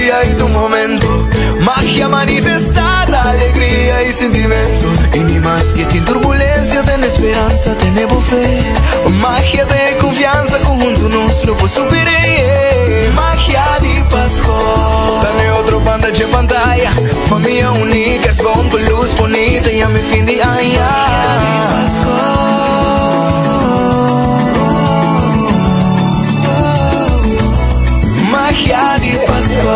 dia y tu momento. Magia manifestada, alegria y sentimento. Y ni mas que tin turbulencia, tin speransa, tin fe. Magia di confianza, conhunto nos lo por supera. Magia di Pasco. Dame otro banda de pantalla. Famia uni, con luz bunita y a mi fin di aña. Magia di Pasco.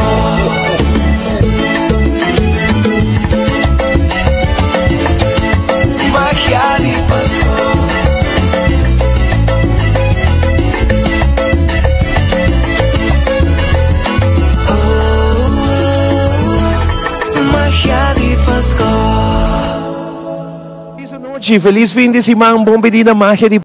Magia di Pasco. Magia di Pasco. Oh, magia di Pasco. Felis nochi, felis fin di siman, bon bini na Magia di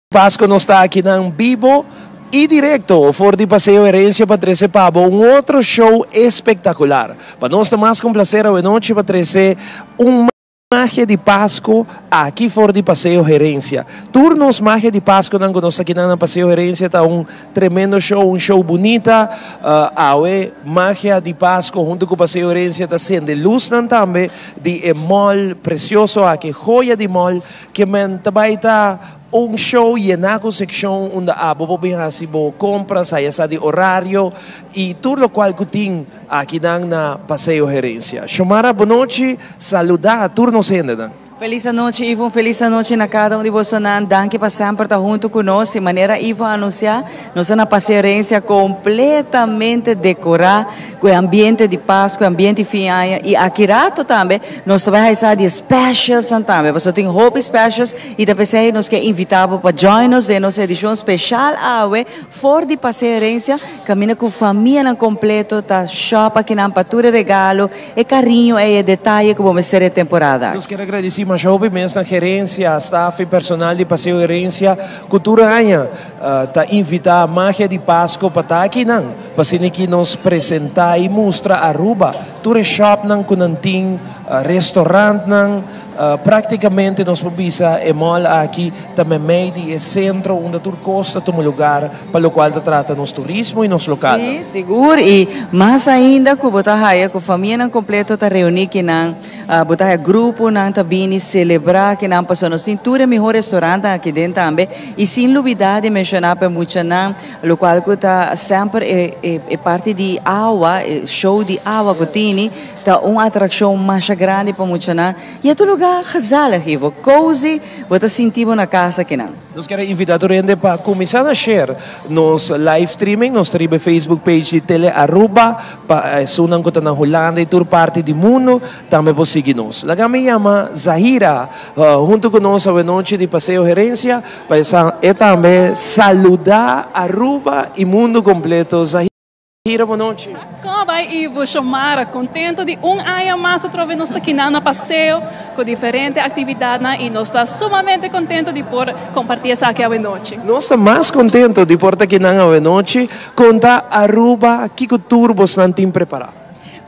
Pasco. Nos ta aki na bibo y directo for di Paseo Herencia pa trece pa bo un otro show espectacular. Pa nos ta mas cu un placer anochi pa trece un Magia di Pasco aki for di Paseo Herencia. Tur nos Magia di Pasco nan nos aki na Paseo Herencia ta un tremendo show, un show bunita. Awe Magia di Pasco hunto cu Paseo Herencia ta cende luz nan tambe di e mall precioso aki, joya di mall, cu men tambe ta un show yena cu seccion unda abo por bin haci bo compras, aya sa di horario y tur locual cu tin aki nan na Paseo Herencia. Xomara, bon nochi, saluda tur nos hendenan. Felis nochi, Ivo. Felis nochi na cada un di boso. Danki pa semper ta hunto cu nos. Di manera Ivo a anuncia, nos ta na Paseo Herencia completamente decora cu ambiente di Pasco, ambiente fin di aña. Y aki rato tambe, nos tambe ta bay di specials tambe. Bo tin hopi specials y tambe nos kier invita pa join nos den nos edicion special awe for di Paseo Herencia, caminda cu famia na completo, ta shop aki nan pa tur regalo y cariño y detaye cu bo ser temporada. Nos kier gradici mas hopi mes na gerencia, staff y personal di Paseo Herencia, cu tur aña ta invita Magia di Pasco pa ta aki nan, pa cu nos presenta y mustra Aruba, tur shop nan cu nan tin, restaurant nan, practicamente nos por bisa e mall aki tambe mey centro unda tur cos ta tuma lugar pa locual ta trata nos turismo y nos local. Si, sigur. Y mas ainda cu bo ta haya cu famia nan completo ta reuni aki nan, bo ta grupo nan ta bini celebra aki nan paso nos tin tur miho restaurant aki den tambe y sin lubida di menciona pa muchanan locual cu ta semper e parti di awa, show di awa cu tin ta un atraccion mas grandi pa muchanan y ta un lugar gezellig, Ivo, cozy, bo ta sinti na cas aki nan. Nos kier invita tur pa cuminsa share nos live streaming, nos riba Facebook page di Tele Aruba, pa esunnan cu ta na Hulanda y tur parti di mundo, tambe por sigui nos. Laga mi yama Zahira, hunto cu nos anochi di Paseo Herencia, pa e tambe saluda Aruba y mundo completo. Zahira, bon nochi. Con ta bay, Ivo? Xomara, contento di un aña mas atrobe nos ta aki na Paseo cu diferente actividad y nos ta sumamente contento di por comparti esaki anochi. Nos ta mas contento di por ta aki anochi, conta Aruba, kico tur boso tin prepara.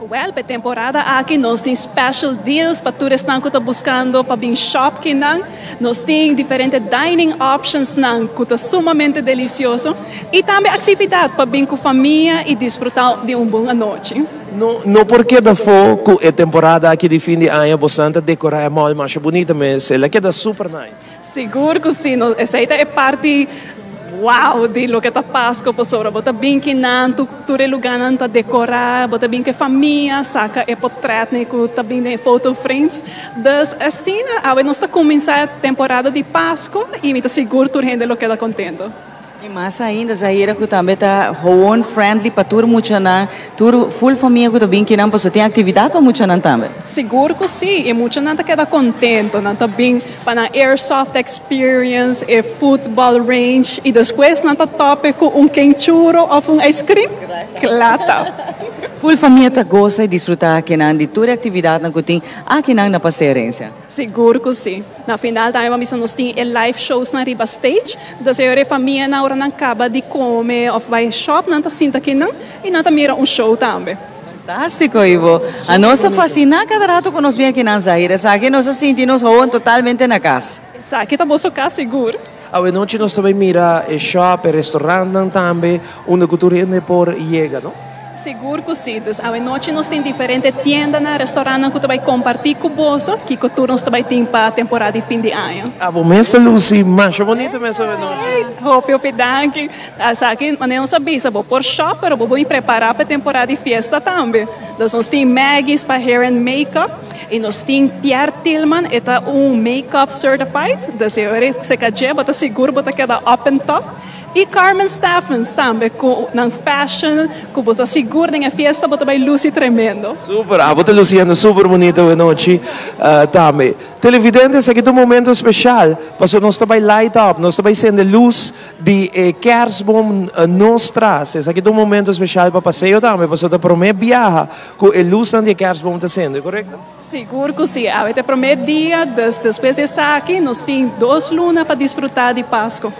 Well, pa temporada aki nos tin special deals pa tur esnan cu ta buscando pa bin shop aki nan. Nos tin diferente dining options nan cu ta sumamente delicioso y tambe actividad pa bin cu famia y disfruta di un bon anochi. No, no por keda afo cu e temporada aki di fin di aña boso a decora e mall mas bunita mes, el a keda super nice. Sigur cu si, no, esey ta e parti wow di loke ta Pasco pasobra bo ta bin aki nan tur e lugar nan ta decora, bo ta bin cu famia, saca e portret ne cu ta bin den photo frames. Dus asina, awe nos ta cuminsa temporada di Pasco y mi ta sigur tur hende lo keda contento. Y mas ainda, Zahira, cu tambe ta home friendly pa tur muchanan, tur full famia cu ta bin aki nan, paso tin actividad pa muchanan tambe. Sigur cu si, y muchanan ta keda contento, nan ta bin pa nan airsoft experience, e football range, y despues nan ta top cu un churro of un ice cream. Claro. Full famia ta goza y disfruta aki nan di tur actividad nan cu tin aki nan na Paseo Herencia. Sigur cu si. Na final tambe nos tin e live shows na riba stage. Dus e famia na ora nan caba di come of bay shop nan ta sinta aki nan y nan ta mira un show tambe. Fantastico, Ivo. A nos ta fascina cada rato cu nos bin aki nan, Zahira. Sabi, nos ta sinti nos totalmente na cas. Esaki ta boso cas sigur. Anochi nos tambe mira e shop, e restaurant tambe, unda cu tur hende por yega, no? Sigur ku si. Dus awe nochi nos tin diferente tiendanan, restaurantnan ku ta bai kompartí ku boso kiko tur nos ta bai tin pa temporada di fin di aña. Abo mes ta lusi masha bonito mes awe nochi. Hopi hopi danki. Esaki manera nos a bisa bo por shop pero bo por prepará pa e temporada di fiesta tambe. Dus nos tin Maggie's pa hair and makeup y nos tin Pierre Tilman e ta un makeup certified dus e ora e seka dje bo ta sigur bo ta keda up and top. Y Carmen Steffens tambe cu nan fashion cu bo ta sigur den e fiesta bo ta bay luci tremendo. Super, abo ta luciendo super bunita awe nochi tambe. Televidente esaki ta un momento special pasobra nos ta bay light up, nos ta bay sende luz di e kerstboom nos tras. Esaki ta un momento special pa paseo tambe pasobra ta prome biaha cu e luznan di e kerstboom ta sende, corecto? Sigur cu si. Awe ta e prome dia, dus despues di esaki nos tin dos luna pa disfruta di Pasco.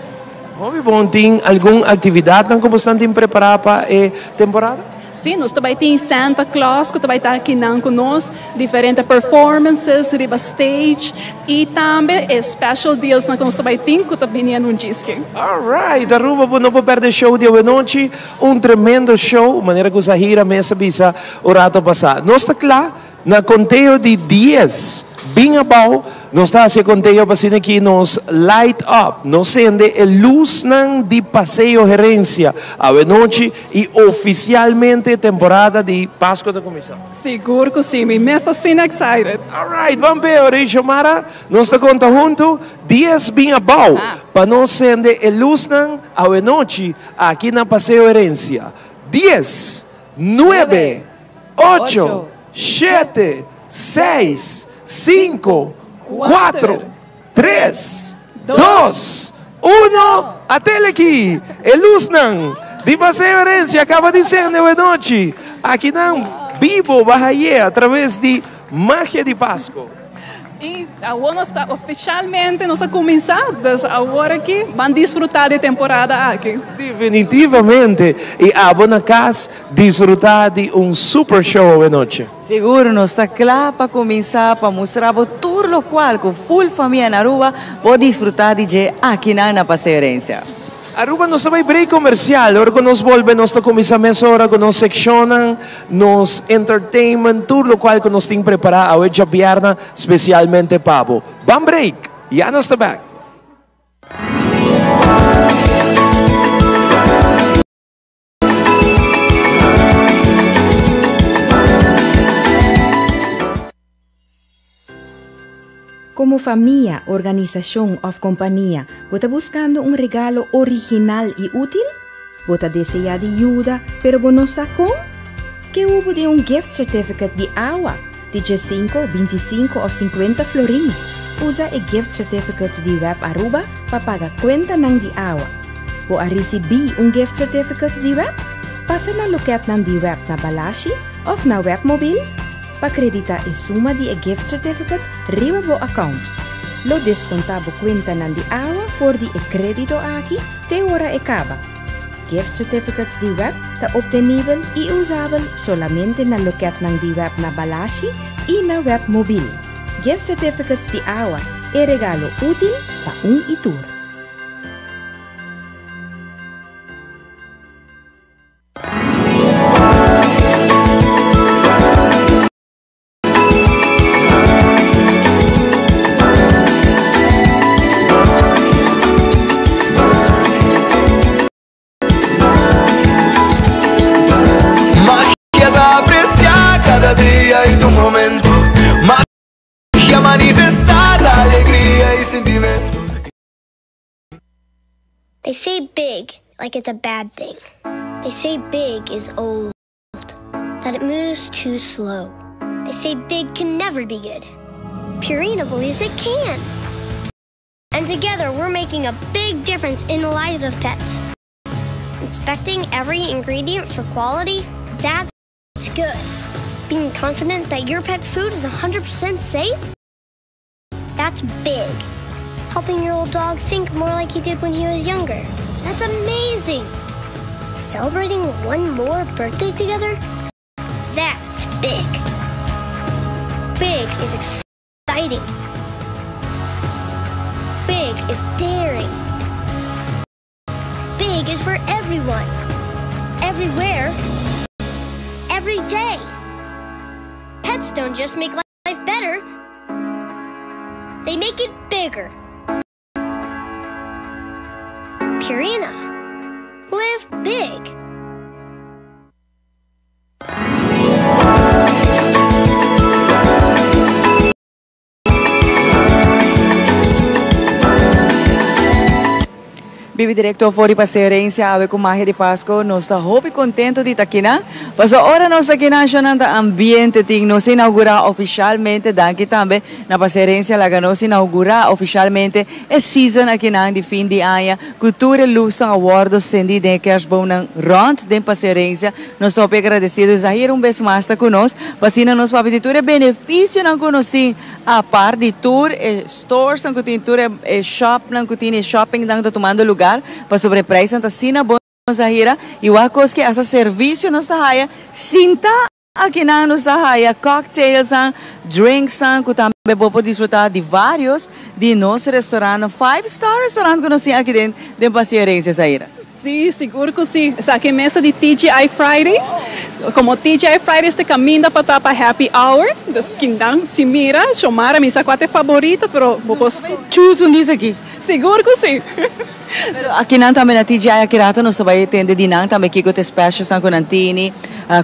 Hopi bon, tin algun actividadnan cu bosnan tin prepara pa e temporada? Sí, nos ta bai tin Santa Claus cu ta bai ta akinan cu nos, diferente performances riba stage y tambe e special dealsnan cu nos ta bai tin cu ta bini en un djiskin. Alright, Aruba bo no por perde show di awenochi, un tremendo show, manera cu Zahira mes a bisa un rato pasa. Nos ta cla Na konteo di dies bin abou, nos ta hasi e konteo pa asina ki nos light up, nos sende e lusnan di Paseo Herencia awenochi i ofisialmente e temporada di Pasco ta kuminsá. Sigur ku si, mi mes ta asina excited. Alright, ban p'e ora Xiomara, nos ta konta huntu dies bin abou pa nos sende e lusnan awenochi aki na Paseo Herencia. Dies, nuebe, Ocho, shete, seis, sinku, kuatro, tres, dos, uno, atel aki! E lusnan di Paseo Herencia kaba di sende awenochi akinan bibo baha ye a traves di Magia di Pasco. I awor nos ta ofishalmente nos a kuminsá, dus awor aki ban disfrutá di e temporada aki. Definitivamente! I abo na kas disfrutá di un super show awenochi. Sigur nos ta kla pa kuminsá pa mustra bo tur lokual ku ful famia na Aruba por disfrutá di dje akinan na Paseo Herencia. Aruba nos ta bai break comercial, ora cu nos bolbe nos ta cuminsa mesora cu nos seccionnan, nos entertainment, tur locual cu nos tin prepara awe djabièrnè specialmente pa bo. Ban break, ya nos ta back. Komo famia, organisashon òf kompania bo ta buskando un regalo original i útil? Bo ta deseá di yuda pero bo no sa kon? Ke hubo den un gift certificate di awa di diesinko, bintisinko òf sinkuenta florin? Usa e gift certificate di web Aruba pa paga kuentanan di awa. Bo a risibí un gift certificate di web? Pasa na lokètnan di web na Balashi òf na Webmobiel. Pa kreditá e suma di e gift certificate riba bo account. Lo deskontá bo kuentanan di awa for di e krédito aki te ora e kaba. Gift certificates di web ta optenibel i usabel solamente na lokètnan di web na Balashi i na web mobil. Gift certificates di awa, e regalo útil pa un i tur. Magia ta aprecia cada dia y tu momento. Magia manifestada, alegria y sentimento. They say big like it's a bad thing. They say big is old, that it moves too slow. They say big can never be good. Purina believes it can. And together we're making a big difference in the lives of pets. Inspecting every ingredient for quality, that's good. Being confident that your pet's food is 100% safe? That's big. Helping your old dog think more like he did when he was younger. That's amazing. Celebrating one more birthday together? That's big. Big is exciting. Big is daring. Big is for everyone, everywhere, every day. Pets don't just make life better, they make it bigger. Purina. Live big. Bibo i direkto for di Paseo Herencia awe ku Magia di Pasco. Nos ta hopi contento di ta akinan. Paso ora nos ta akinan shonan ta ambiente tin. Nos a inaugurá ofishalmente, danki tambe na Paseo Herencia laga nos inaugurá ofishalmente e season akinan di fin di aña ku tur e lusnan a wòrdu sendí den e kerstboomnan rònt den Paseo Herencia. Nos ta hopi agradesido Zahir un bes mas ta ku nos pa asina nos papia di tur e benefisionan ku nos tin apart di tur e storesnan ku tin, tur e shopnan ku tin, e shoppingnan ku ta tumando lugar pasobra e prijsnan ta asina bon Zahira i wak kos ke hasta servisio nos ta haya sinta akinan nos ta haya cocktailsnan, drinksnan ku tambe bo por disfruta di varios di nos restaurantnan, five star restaurant ku nos tin aki den den Paseo Herencia Zahira. Sí, sigur ku sí. Esaki e mesa di TGI Fridays. Komo TGI Fridays ta kaminda pa ta pa happy hour, dus kindan si mira, Xiomara mi sa kua ta e faborito, pero bo por scoge. Choose un di esaki. Sigur ku sí. Pero akinan tambe na TGI aki rato nos ta bai tende di nan tambe kiko ta e specialsnan ku nan tini,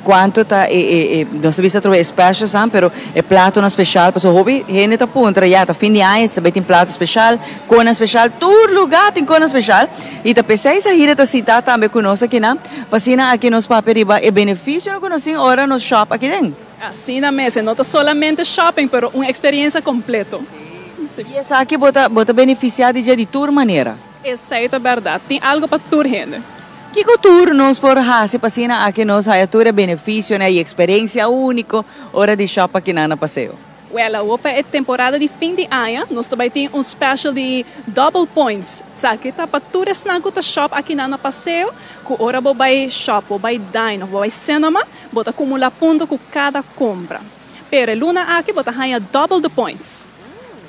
kuantu ta e e e nos ta bisa atrobe e specialsnan, pero e platonan special pasobra hopi hende ta puntra ya ta fin di aña si ta bai tin plato special, konan special, tur luga tin konan special. I ta p'esei Zahira ta sitá tambe ku nos akinan, pa asina aki nos papia riba e benefisionan ku nos tin ora nos shòp aki den. Asina mes, e no ta solamente shopping, pero un eksperiencia kompleto. Sí. I esaki bo ta bo ta benefisiá di dje di tur manera. Esei ta bèrdat. Tin algu pa tur hende. Kiko tur nos por hasi pa asina aki nos haya tur e benefisionan i eksperensia úniko ora di shòp akinan na Paseo? Wèl, awor pa e temporada di fin di aña nos ta bai tin un special di double points. Esaki ta pa tur esnan ku ta shop akinan na Paseo, ku ora bo bai shop, bo bai dine òf bo bai cinema, bo ta kumulá punto ku kada kompra. Pero e luna aki bo ta haña double the points.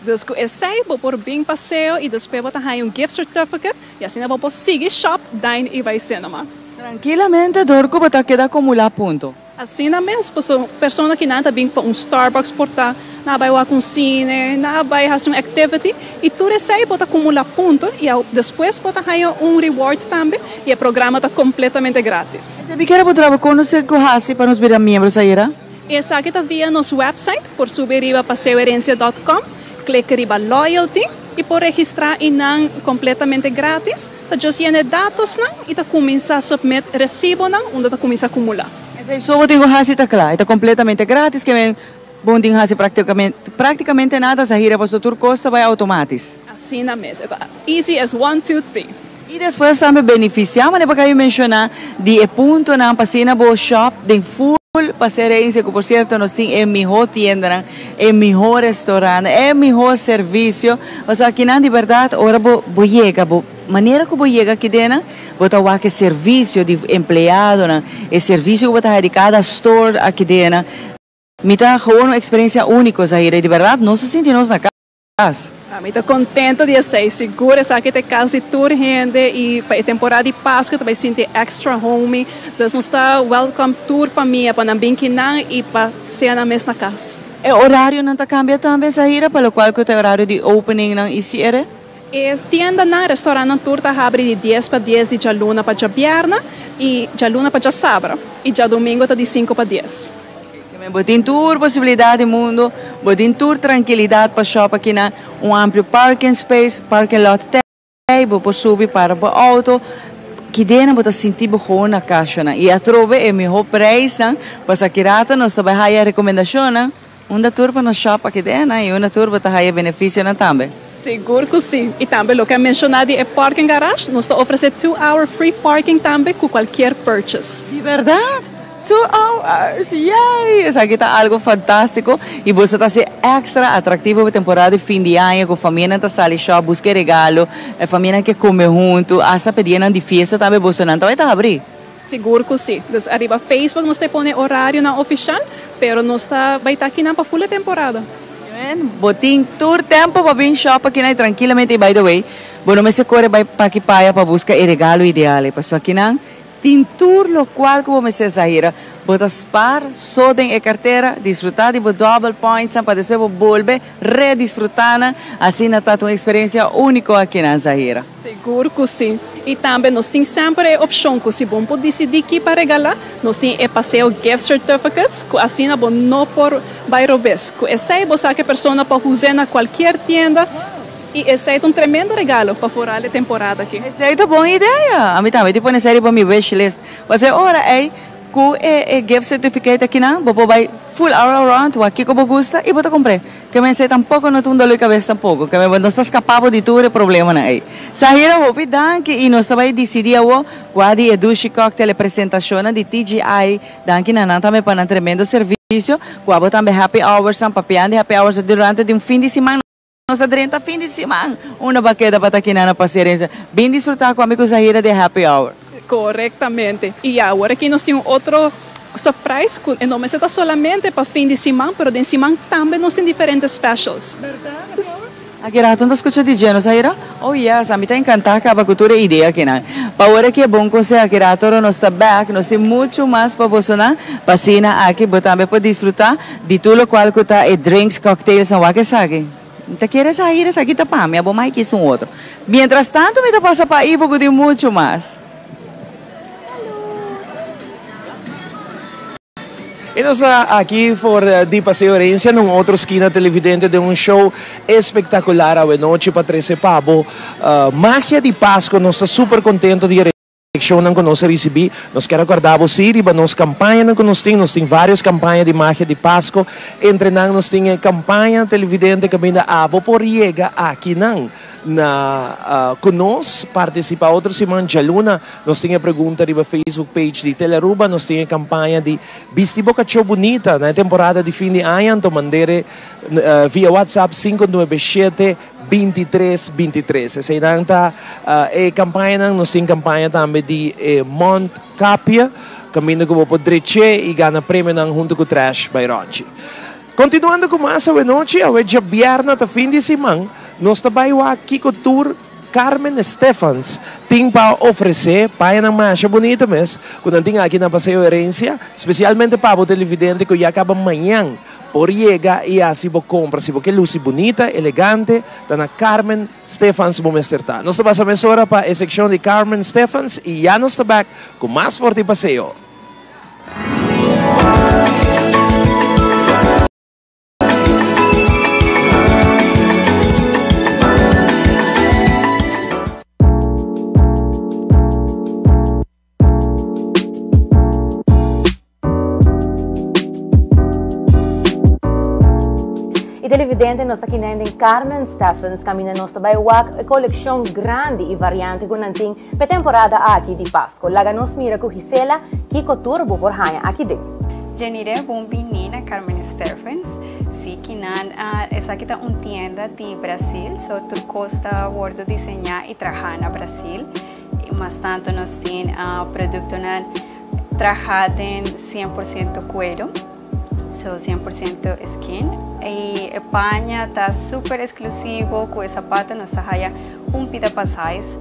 Dus ku esei bo por bin Paseo i despues bo ta haña un gift certificate i asina bo por sigui shop, dine i bai cinema. Trankilamente dor ku bo ta keda kumulá punto. Asina mes, pasobra persona ki nan ta bin pa un Starbucks por ta, nan a bai wak un cine, nan a bai haci un activity y tur esey bo ta cumula punto y despues bo ta haya un reward tambe y e programa ta completamente gratis. Esey mi kier bo traba conoce cu haci pa nos bira miembro Saira? Esaki ta via nos website, por subi riba paseoherencia dot com, click riba loyalty y por registra y nan completamente gratis. Ta just yena e datosnan y ta cuminsa submit recibonan unda ta cuminsa cumula. Esey so bo tin cu haci ta cla. E ta completamente gratis ke men bo no tin haci practicamente nada Zahira pasobra tur cos ta bay automatis. Asina mes. E ta easy as one two three. Y despues tambe beneficia manera bo cay menciona di e puntonan pa asina bo shop den full Paseo Herencia cu por cierto nos tin e miho tiendanan, e miho restaurantnan, e miho servicio pasobra akinan di berdad ora bo bo yega bo manera cu bo yega akidenan bo ta wak e servicio di empleadonan, e servicio cu bo ta haya di cada store akidenan mi ta gewoon un experiencia unico Zahira y di berdad nos ta sinti nos na cas. Mi ta contento di esey, sigur esaki ta e cas di tur hende y pa e temporada di Pascu ta bay sinti extra homey, dus nos ta welcome tur famia pa nan bin kinan y pa sea nan mes na cas. E horarionan ta cambia tambe, Zahira, pa locual cu ta e horario di openingnan y cierre? E tiendanan, restaurantnan tur ta habri di dies pa dies di djaluna pa djabierna y djaluna pa djasabra y djadomingo ta di cinco pa dies. Bo tin tur posibilidad di mundo, bo tin tur trankilidad pa shop aki na un amplio parking space, parking lot tey, bo por subi para bo auto, kidena bo ta sinti bo gewoon na cashonan. Y atrobe e miho prijsnan, pasobra aki rato nos ta bay haya recomendacionnan unda tur pa nos shop aki dena y unda tur bo ta haya beneficionan tambe. Sigur cu si. Y tambe loke a menciona di e parking garage, nos ta ofrece 2 hour free parking tambe cu cualkier purchase. Di berdad? 2 hours! Yay! Esaki ta algo fantastico y boso ta haci extra atractivo pa temporada di fin di aña cu famianan ta sali shop busca e regalo, e famianan ke come hunto, hasta pa e dianan di fiesta tambe bosonan ta bay ta habri. Sigur cu si. Dus ariba Facebook nos ta pone horarionan oficial, pero nos ta bay ta akinan pa full e temporada. Amen. Bo tin tur tempo pa bin shop akinan y trankilamente y by the way, bo no mester core bay paki paya pa busca e regalo ideal ey, pasobra akinan tin tur locual cu bo mester Zahira. Bo ta spaar so den e cartera, disfruta di bo double points pa despues bo bolbe redisfruta nan, asina ta un experiencia unico aki na Zahira. Sigur cu si. Y tambe nos tin semper e opcion cu si bo no por dicidi kico pa regala, nos tin e Paseo gift certificates, cu asina bo no por bay robes. Cu esey bo sa cu e persona por usa na cualkier tienda y esey ta un tremendo regalo pa fuera e temporada aki. Esey ta bon idea. Ami tambe ta pone esey riba mi wish list. Pasobra ora ey cu e gift certificate aki nan, bo por bay full all around, wak kico bo gusta y bo ta cumpra. Cu mi esey tampoco no ta un dolor di cabes tampoco. Cu mi no ta scapa di tur e problemanan ey. Sahira, hopi danki y nos ta bay dicidi awo cua di e dushi cocktail e presentacion di TGI. Danki na nan tambe pa nan tremendo servicio. Cua bo tambe happy hours, papiando di happy hours durante di un fin di siman. Nos a drenta fin di siman. Unda bo a keda pa ta aki na Paseo Herencia. Bin disfruta cu amigo Zahira di happy hour. Correctamente. Y awor aki nos tin otro surprise, cu no ta solamente pa fin di siman, pero den siman tambe nos tin diferente specials. Aki rato nos scucha DJ, no Zahira? Oh yes, ami ta encanta caba cu tur e idea aki nan. Pa awor aki e bon conseho, aki rato nos ta back, nos tin mucho mas pa boso nan. Pa asina aki bo tambe por disfruta di tur locual cu ta e drinks, cocktails, nan wak esaki. Ta kier Zahira, esaki ta pa mi, abo mai kies un otro. Mientras tanto mi ta pasa pa Ivo cu tin mucho mas. Y nos ta aki for di Paseo Herencia, na otro skina televidente di un show espectacular awe nochi pa trece pa bo. Magia di Pasco, nos ta super contento di reaccion cu nos a ricibi. Nos kier recorda bo riba nos campaña cu nos tin varios campaña di Magia di Pasco. Entre nan nos tin campaña televidente caminda abo por yega aki nan na cu nos participa otro siman dialuna. Nos tin pregunta riba Facebook page di Telearuba, nos tin campaña di Bisti Bo Cacho Bunita na temporada di fin di aña, anto mand'e via WhatsApp 597 23 23. Esey nan ta e campaña nan, nos tin campaña tambe di Mont Capia, caminda cu bo por drecha y gana premio nan hunto cu Trash by Ronchi. Continuando cu mas awe nochi, awe diabierna ta fin di siman, nos ta bay kico tur Carmen Stephens tin pa ofrece paña nan masha bunita mes, cu nan tin aki na Paseo Herencia, especialmente pa bo televidente cu ya caba mañan por yega y asina bo compra. Si bo kier luci bunita, elegante, ta na Carmen Stephens bo mester ta. Nos ta pasa mesora pa e seccion di Carmen Stephens y ya nos ta back cu mas for di Paseo. Y televidente, nos ta aki na Carmen Stephens, caminda nos ta bay wak e coleccion grandi y variante cu nan tin pa e temporada aki di Pasco. Laga nos mira cu Gisela, kico tur bo por haya aki den. Jenire, bon bini na Carmen Stephens. Si, kinan, esaki ta un tienda di Brasil, so tur cos ta wordo diseña y traha na Brasil. Y mas tanto nos tin productonan traha den 100% cuero, so 100% skin. Y e paña ta super exclusivo, cu e zapato nos ta haya un pida pa size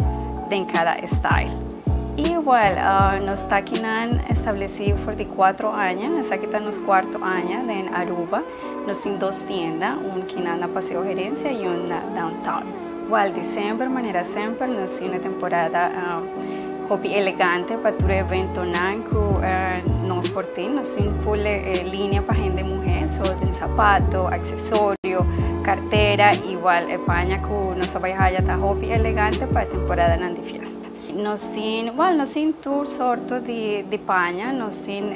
den cada style. Y well, nos ta akinan estableci for di 4 aña, esaki ta nos cuarto aña na Aruba. Nos tin dos tienda, un aki na Paseo Herencia y un na downtown. Well, december, manera semper, nos tin un temporada hopi elegante pa tur eventonan cu nos por tin. Nos tin full linea pa hende muhe, so tin zapato, accesorio, cartera, igual e paña cu nos ta bay haya ta hopi elegante pa temporada nan di fiesta. Nos tin, well, nos tin tur sorto di paña, nos tin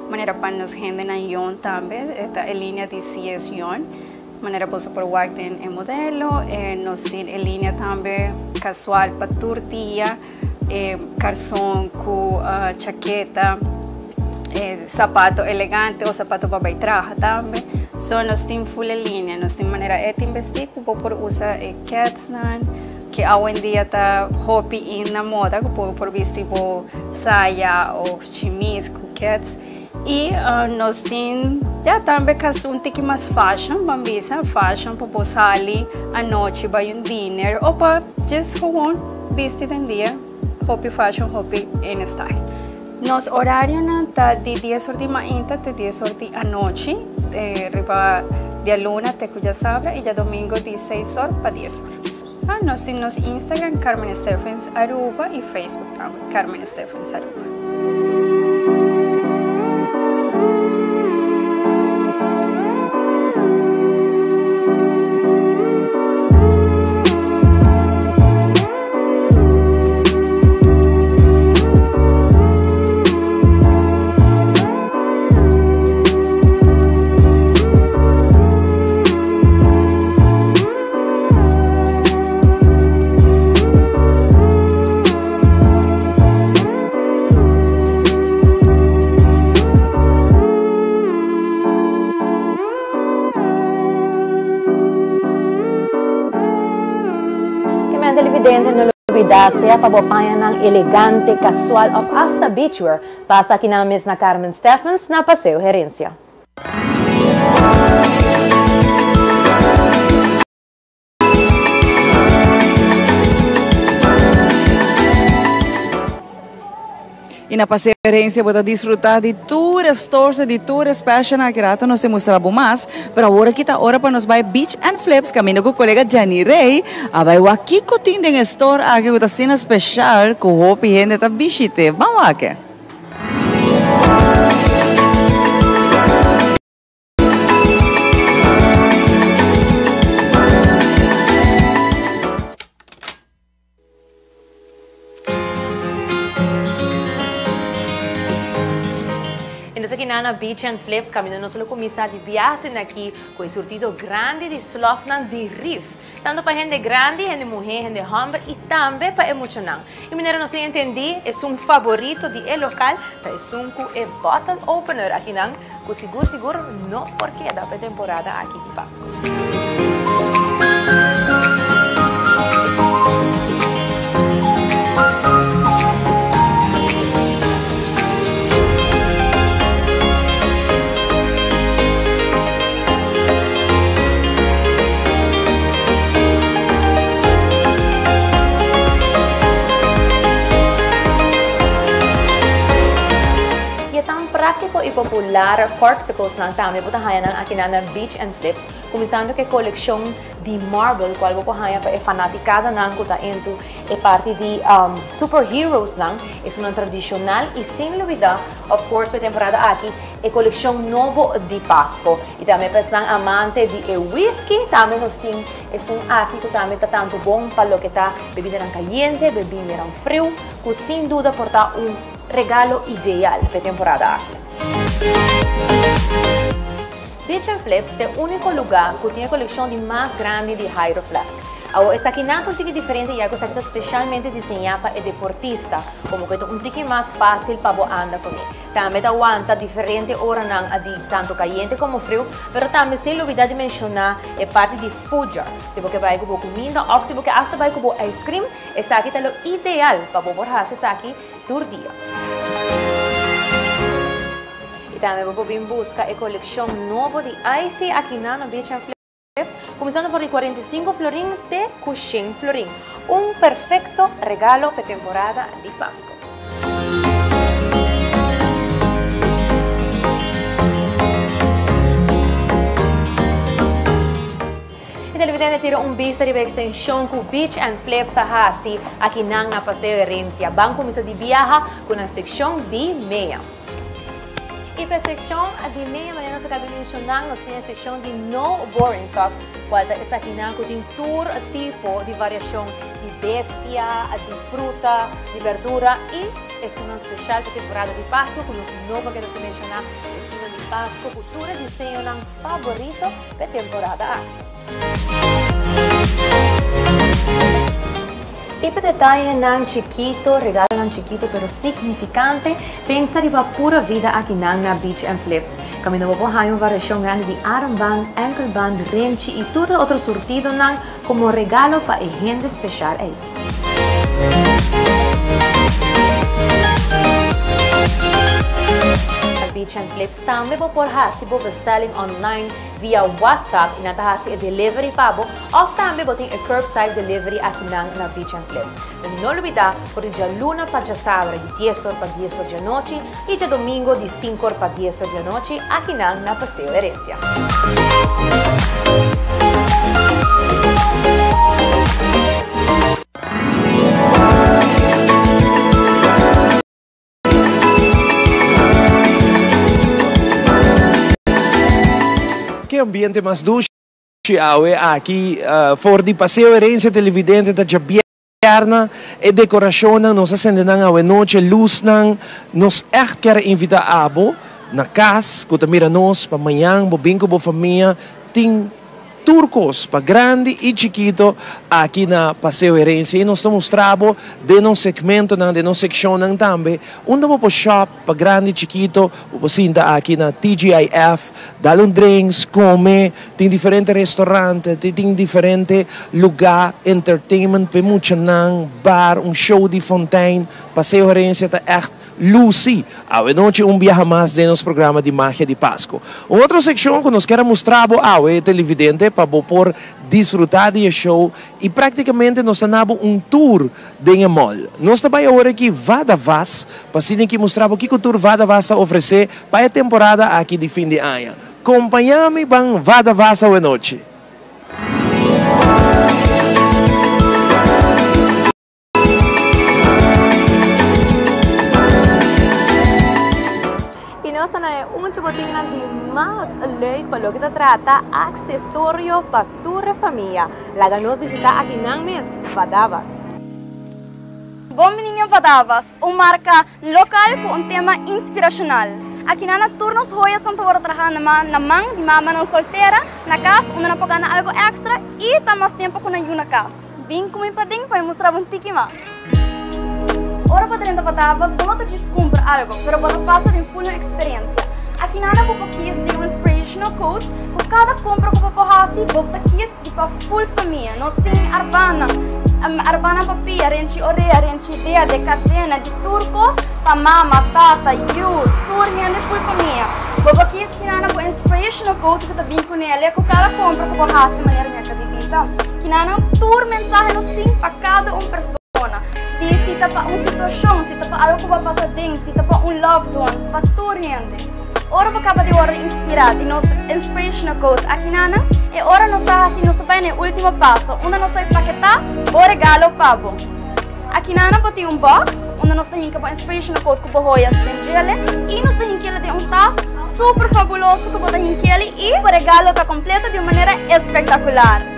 manera pa nos hendenan young tambe, ta e linea di CS Young, manera bo por wak den e modelo, nos tin e linea tambe casual pa tur dia, carson cu chaqueta, zapato elegante of zapato pa bay traha tambe. So nos tin full e linea, nos tin manera e tin bisti cu bo por usa e keds nan, cu awendia ta hopi in na moda, cu bo por bisti bo saya of chemise cu keds. Y nos tin ya tambe cas un tiki mas fashion, ban bisa, fashion pa bo sali anochi bay un dinner of pa just gewoon bisti den dia, hopi fashion, hopi in style. Nos orarionan ta di dies or di mainta te dies or di anochi, riba dialuna te cu diasabra y diadomingo di seis or pa dies or. Nos tin nos Instagram Carmen Stephens Aruba y Facebook tambe Carmen Stephens Aruba. Kemen televidente no lubida sea pa bo pañanan elegante, casual of hasta beachwear, pasa aki nan mes na Carmen Steffens na Paseo Herencia. Y na Paseo Herencia bo ta disfruta di tur e stores, di tur e special nan. Aki rato nos te mustra bo mas, pero awor aki ta ora pa nos bay Beach and Flips caminda cu colega Jenny Rey a bay wak kico tin den e store aki cu ta asina special cu hopi hende ta bishite. Ban wak e. Y nos aki na Beach and Flips caminda nos lo cuminsa di biaha aki cu e surtido grandi di slofnan di rif. Tanto pa hende grandi, hende muhe, hende homber y tambe pa e muchanan. Y manera nos tin entendi, esun favorito di e local ta esun cu e bottle opener akinan cu sigur sigur no por keda pa e temporada aki di Pasco. Y e tan practico y popular corksicles nan tambe bo ta haya nan aki nan na Beach and Flips, cuminsando cu e coleccion di marble cual bo por haya pa e fanaticadanan cu ta into e parti di superheroes nan, esunnan tradicional y sin lubida of course pa e temporada aki e coleccion nobo di Pasco. Y tambe pa esnan amante di e whisky, tambe nos tin esun aki cu tambe ta tanto bon pa loke ta bebidanan cayente, bebidanan friu, cu sin duda por ta un regalo ideal pa e temporada aki. Beach and Flips ta e unico luga cu tin e coleccion di mas grandi di Hydro Flask. Awor esakinan ta un tiki diferente ya cu esaki ta specialmente diseña pa e deportista, como cu e ta un tiki mas facil pa bo anda cune. Tambe ta wanta diferente oranan di tanto cayente como friu, pero tambe sin lubida di menciona e parti di food jar. Si bo ke bai cu bo cuminda of si bo ke hasta bai cu bo ice cream, esaki ta lo ideal pa bo por haci esaki tur dia. Y tambe bo por bin busca e coleccion nobo di icy akinan na Beach and Flips, cuminsando for di 45 florin te cu 100 florin. Un perfecto regalo p'e temporada di Pasco. E televidente tira un bista riba e extension cu Beach and Flips a haci akinan na Paseo Herencia. Ban cuminsa di biaha cu nan seccion di mea. Y pa e seccion di mea, manera nos a caba di menciona, nos tin e seccion di No Boring Socks, cual ta esakinan cu tin tur tipo di variacion di bestia, di fruta, di berdura y esunnan special pa temporada di Pasco cu nos no por keda sin menciona, esunnan di Pasco cu tur e diseñonan favorito pa e temporada aki. Y pa detayenan chikito, regalonan chikito pero significante, pensa riba pura vida akinan na Beach and Flips. Caminda bo por haña un variacion grandi di armband, enkelband, renchi y tur e otro surtidonan como regalo pa e hende special ey. Na Beach and Flips tambe bo por haci bo bestelling online. via WhatsApp y nan ta haci e delivery pa bo of tambe bo tin e curbside delivery akinan na Beach and Cliffs. No lubida for di djaluna pa djasabra di 10 or pa 10 or di anochi y djadomingo di 5 or pa 10 or di anochi akinan na Paseo Herencia. Ki ambiente mas dushi awe aki for di Paseo Herencia televidente ta djabièrna e decoracionnan nos a sende nan awe nochi luznan nos echt kier a invita abo na cas cu ta mira nos pa mañan bo bin cu bo famia tin Tur kos, pa grandi i chikito, aki na Paseo Herencia i nos ta mustra bo den nos segmentonan, den nos sekshonnan tambe, unda bo por shop pa grandi i chikito, bo por sinta aki na TGIF, dal un drinks, kome, tin diferente restaurant, tin diferente lugá, entertainment pa e muchanan, bar, un show di fontein. Paseo Herencia ta ègt Lucy, awe nochi un biaha mas den nos programa di Magia di Pasco. Un otro seccion cu nos kier a mustra bo awe, televidente, pa bo por disfruta di e show y practicamente nos ta na bo un tour den e mall. Nos ta bay awor aki Vadavas pa asina ki mustra bo kico tur Vadavas ta ofrece pa e temporada aki di fin di aña. Compaña mi ban Vadavas awe nochi. Y nos ta na e uncho botinnan di mas leuk pa loke ta trata accesorio pa tur e famia. Laga nos bishita aki nan mes, Vadavas. Bon bini na Vadavas, un marca local cu un tema inspiracional. Aki nan na tur nos joyasnan ta worde traha na man na man di mamanan soltera na cas unda nan por gana algo extra y ta mas tempo cu nan yu na cas. Bin ku mi paden pa mi mustra bo un tiki mas. Ora bo drenta Batavas, bo no ta djis kumpra algo, pero bo ta pasa den full un eksperensia. Aki nada bo por kies di un inspirational quote ku kada kompra ku bo por hasi, bo ta kies di pa full famia. Nos tin arbanan, arbanan pa pia, renchi orea, renchi dede, kadena, di tur kos pa mama, tata, yu, tur hende, full famia. Bo por kies kinana bo inspirational quote ku ta bin kunele ku kada kompra ku bo hasi manera mi a ka di bisa. Kinanan tur mensahe nos tin pa kada un persona. Di si ta pa un situashon, si ta pa algo ku bo a pasa den, si ta pa un loved one, pa tur hende. Ora bo kaba di wòrdu inspirá di nos inspirational quote akinanan, e ora nos ta hasi, nos ta bai na e último paso, unda nos ta bai paketá bo regalo pa bo. Akinanan bo tin un box, unda nos ta hinka bo inspirational quote ku bo hoyas den djele, i nos ta hink'el den un tas super fabuloso ku bo ta hink'el i bo regalo ta kompleto di un manera espektakular.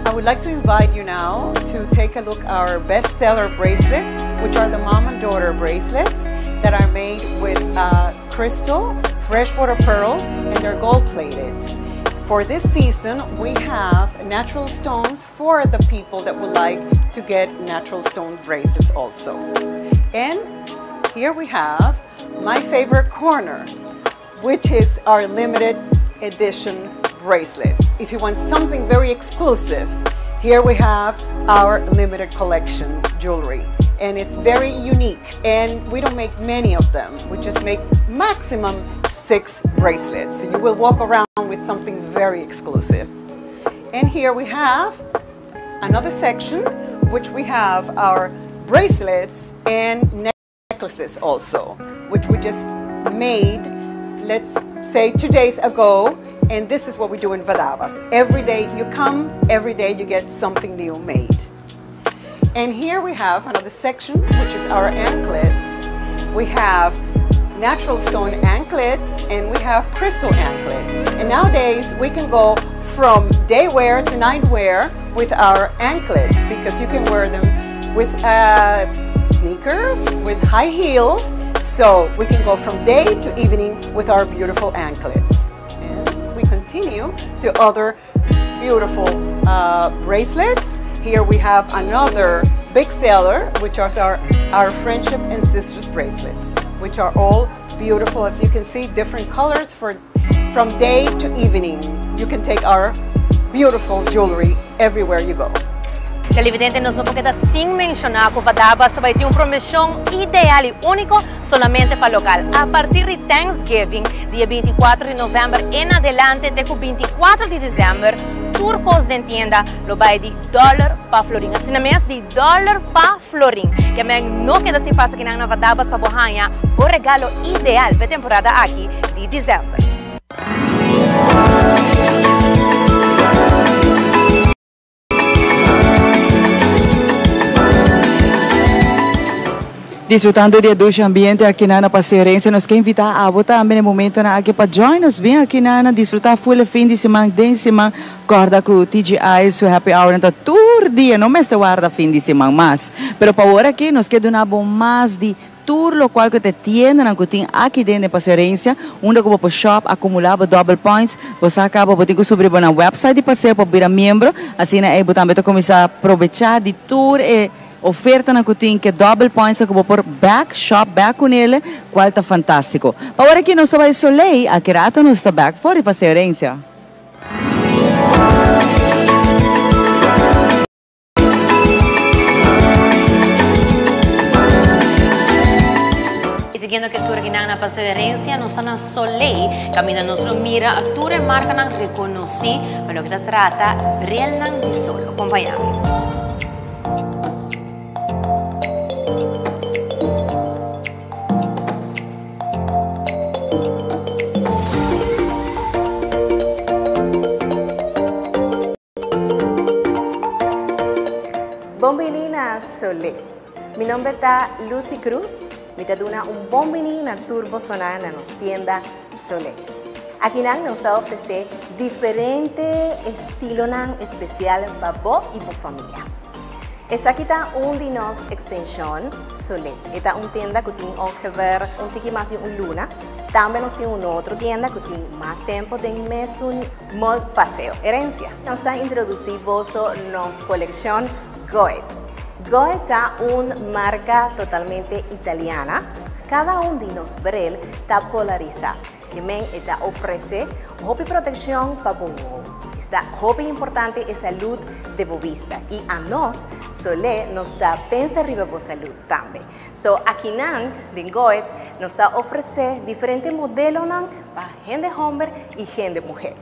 I would like to invite you now to take a look our bestseller bracelets, which are the mom and daughter bracelets that are made with uh, crystal, freshwater pearls, and they're gold plated. For this season, we have natural stones for the people that would like to get natural stone bracelets also. And here we have my favorite corner, which is our limited edition bracelets. If you want something very exclusive, here we have our limited collection jewelry. And it's very unique and we don't make many of them. We just make maximum six bracelets. So you will walk around with something very exclusive. And here we have another section, which we have our bracelets and necklaces also, which we just made, let's say 2 days ago. And this is what we do in Vadavas. Every day you come, every day you get something new made. And here we have another section, which is our anklets. We have natural stone anklets and we have crystal anklets. And nowadays we can go from day wear to night wear with our anklets because you can wear them with sneakers, with high heels. So we can go from day to evening with our beautiful anklets. And we continue to other beautiful bracelets. Here we have another big seller, which are our friendship and sisters bracelets, which are all beautiful. As you can see, different colors for from day to evening. You can take our beautiful jewelry everywhere you go. Televidente nos no por keda sin menciona cu Vadabas ta bay tin un promocion ideal y unico solamente pa local. A partir di Thanksgiving, dia 24 di november en adelante te cu 24 di december, tur cos den tienda lo bay di dollar pa florin. Asina mes, di dollar pa florin. Ke men no keda sin pasa kinan na Vadabas pa bo haña bo regalo ideal p'e temporada aki di december. Disfrutando di e dushi ambiente aki na Paseo Herencia, nos ke invita abo tambe na e momentonan aki pa join nos bien aki na disfruta full e fin di siman den siman. Corda cu TGI su happy hour ta tur dia, no mester warda fin di siman mas. Pero pa awor aki nos ke duna bo mas di Tur locual cu ta e tiendanan cu tin aki den den Paseo Herencia, unda cu bo por shop, acumula bo double points, bo sa caba bo tin cu subri bo na website di Paseo pa bira miembro, asina ey bo tambe ta cuminsa probecha di tur e ofertanan cu tin, ke double points cu bo por back shop back cunele, cual ta fantastico. Pa ora aki nos ta bay Soleil, aki rato nos ta back for di Paseo Herencia. Y siguiendo cu e tour akinan na Paseo Herencia, nos ta na Soleil, caminda nos lo mira tur e marcanan reconoci pa loke ta trata brilnan di sol. Acompaña mi. Bon bini na Solé. Mi nomber ta Lucy Cruz. Mi ta duna un bon bini na tur bosonan na nos tienda Solé. Akinan nos ta ofresé diferente estilonan espesial pa bo i bo famia. Esaki ta un di nos ekstenshon Solé. E ta un tienda ku tin ongever un tiki mas di un luna. Tambe nos tin un otro tienda ku tin mas tempu den mesun Mall Paseo Herencia. Nos ta introduci boso nos coleccion Goet. Goet ta un marca totalmente italiana. Cada un di nos bril ta polarisa. Ke men e ta ofrece hopi proteccion pa bo wowo. Esta hopi importante e salud de bo bista y anos Solé nos ta pensa riba bo salud tambe. So akinan den Goet nos ta ofrece diferente modelonan pa hende homber y hende muher.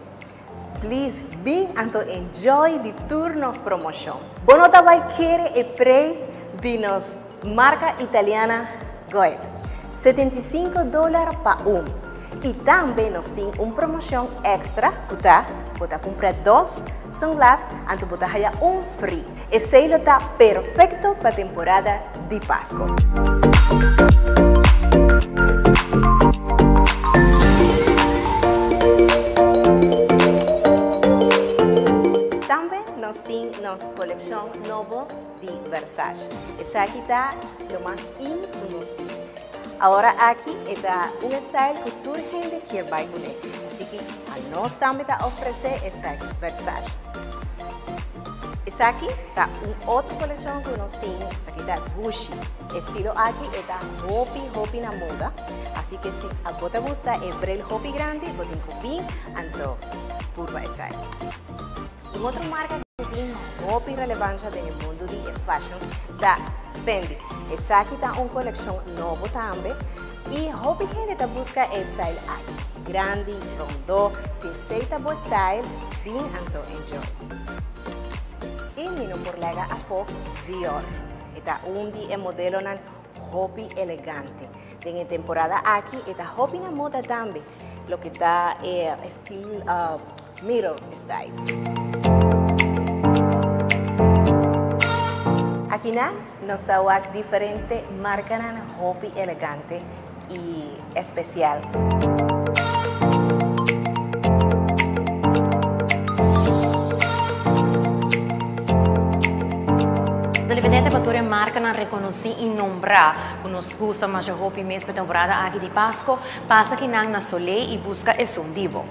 Please bin anto enjoy di tur nos promocion. Bo no ta bay kere e prijs di nos marca italiana Goet, 75 dolar pa un. Y tambe nos tin un promocion extra cu ta bo ta cumpra dos sunglass anto bo ta haya un free. Esey lo ta perfecto pa temporada di Pasco. Tambe nos tin nos coleccion nobo di Versace. Esaki ta lo mas in cu nos tin. Awor aki e ta un style cu tur hende kier bay cune. Así que anos tambe ta ofrece esaki Versace. Esaki ta un otro coleccion cu nos tin, esaki ta Gucci. Estilo aki e ta hopi hopi na moda, así que si abo ta gusta e bril hopi grandi bo tin cu bin anto purba esaki. Un otro marca cu tin hopi relevancia den e mundo di e fashion ta Fendi. Esaki ta un coleccion nobo tambe y hopi hende ta busca e style aki. Grandi, rondo, si esey ta bo style, bin anto enjoy. Y mi no por laga afo Dior. E ta un di e modelonan hopi elegante. Den e temporada aki e ta hopi na moda tambe, loke ta e estil mirror style. Akinan nos ta wak diferente markanan hopi elegante y especial. Televidente pa tur e marcanan reconoci y nombra cu nos gusta masha hopi mes pa e temporada aki di Pasco, pasa kinan na Soleil y busca esun di bo.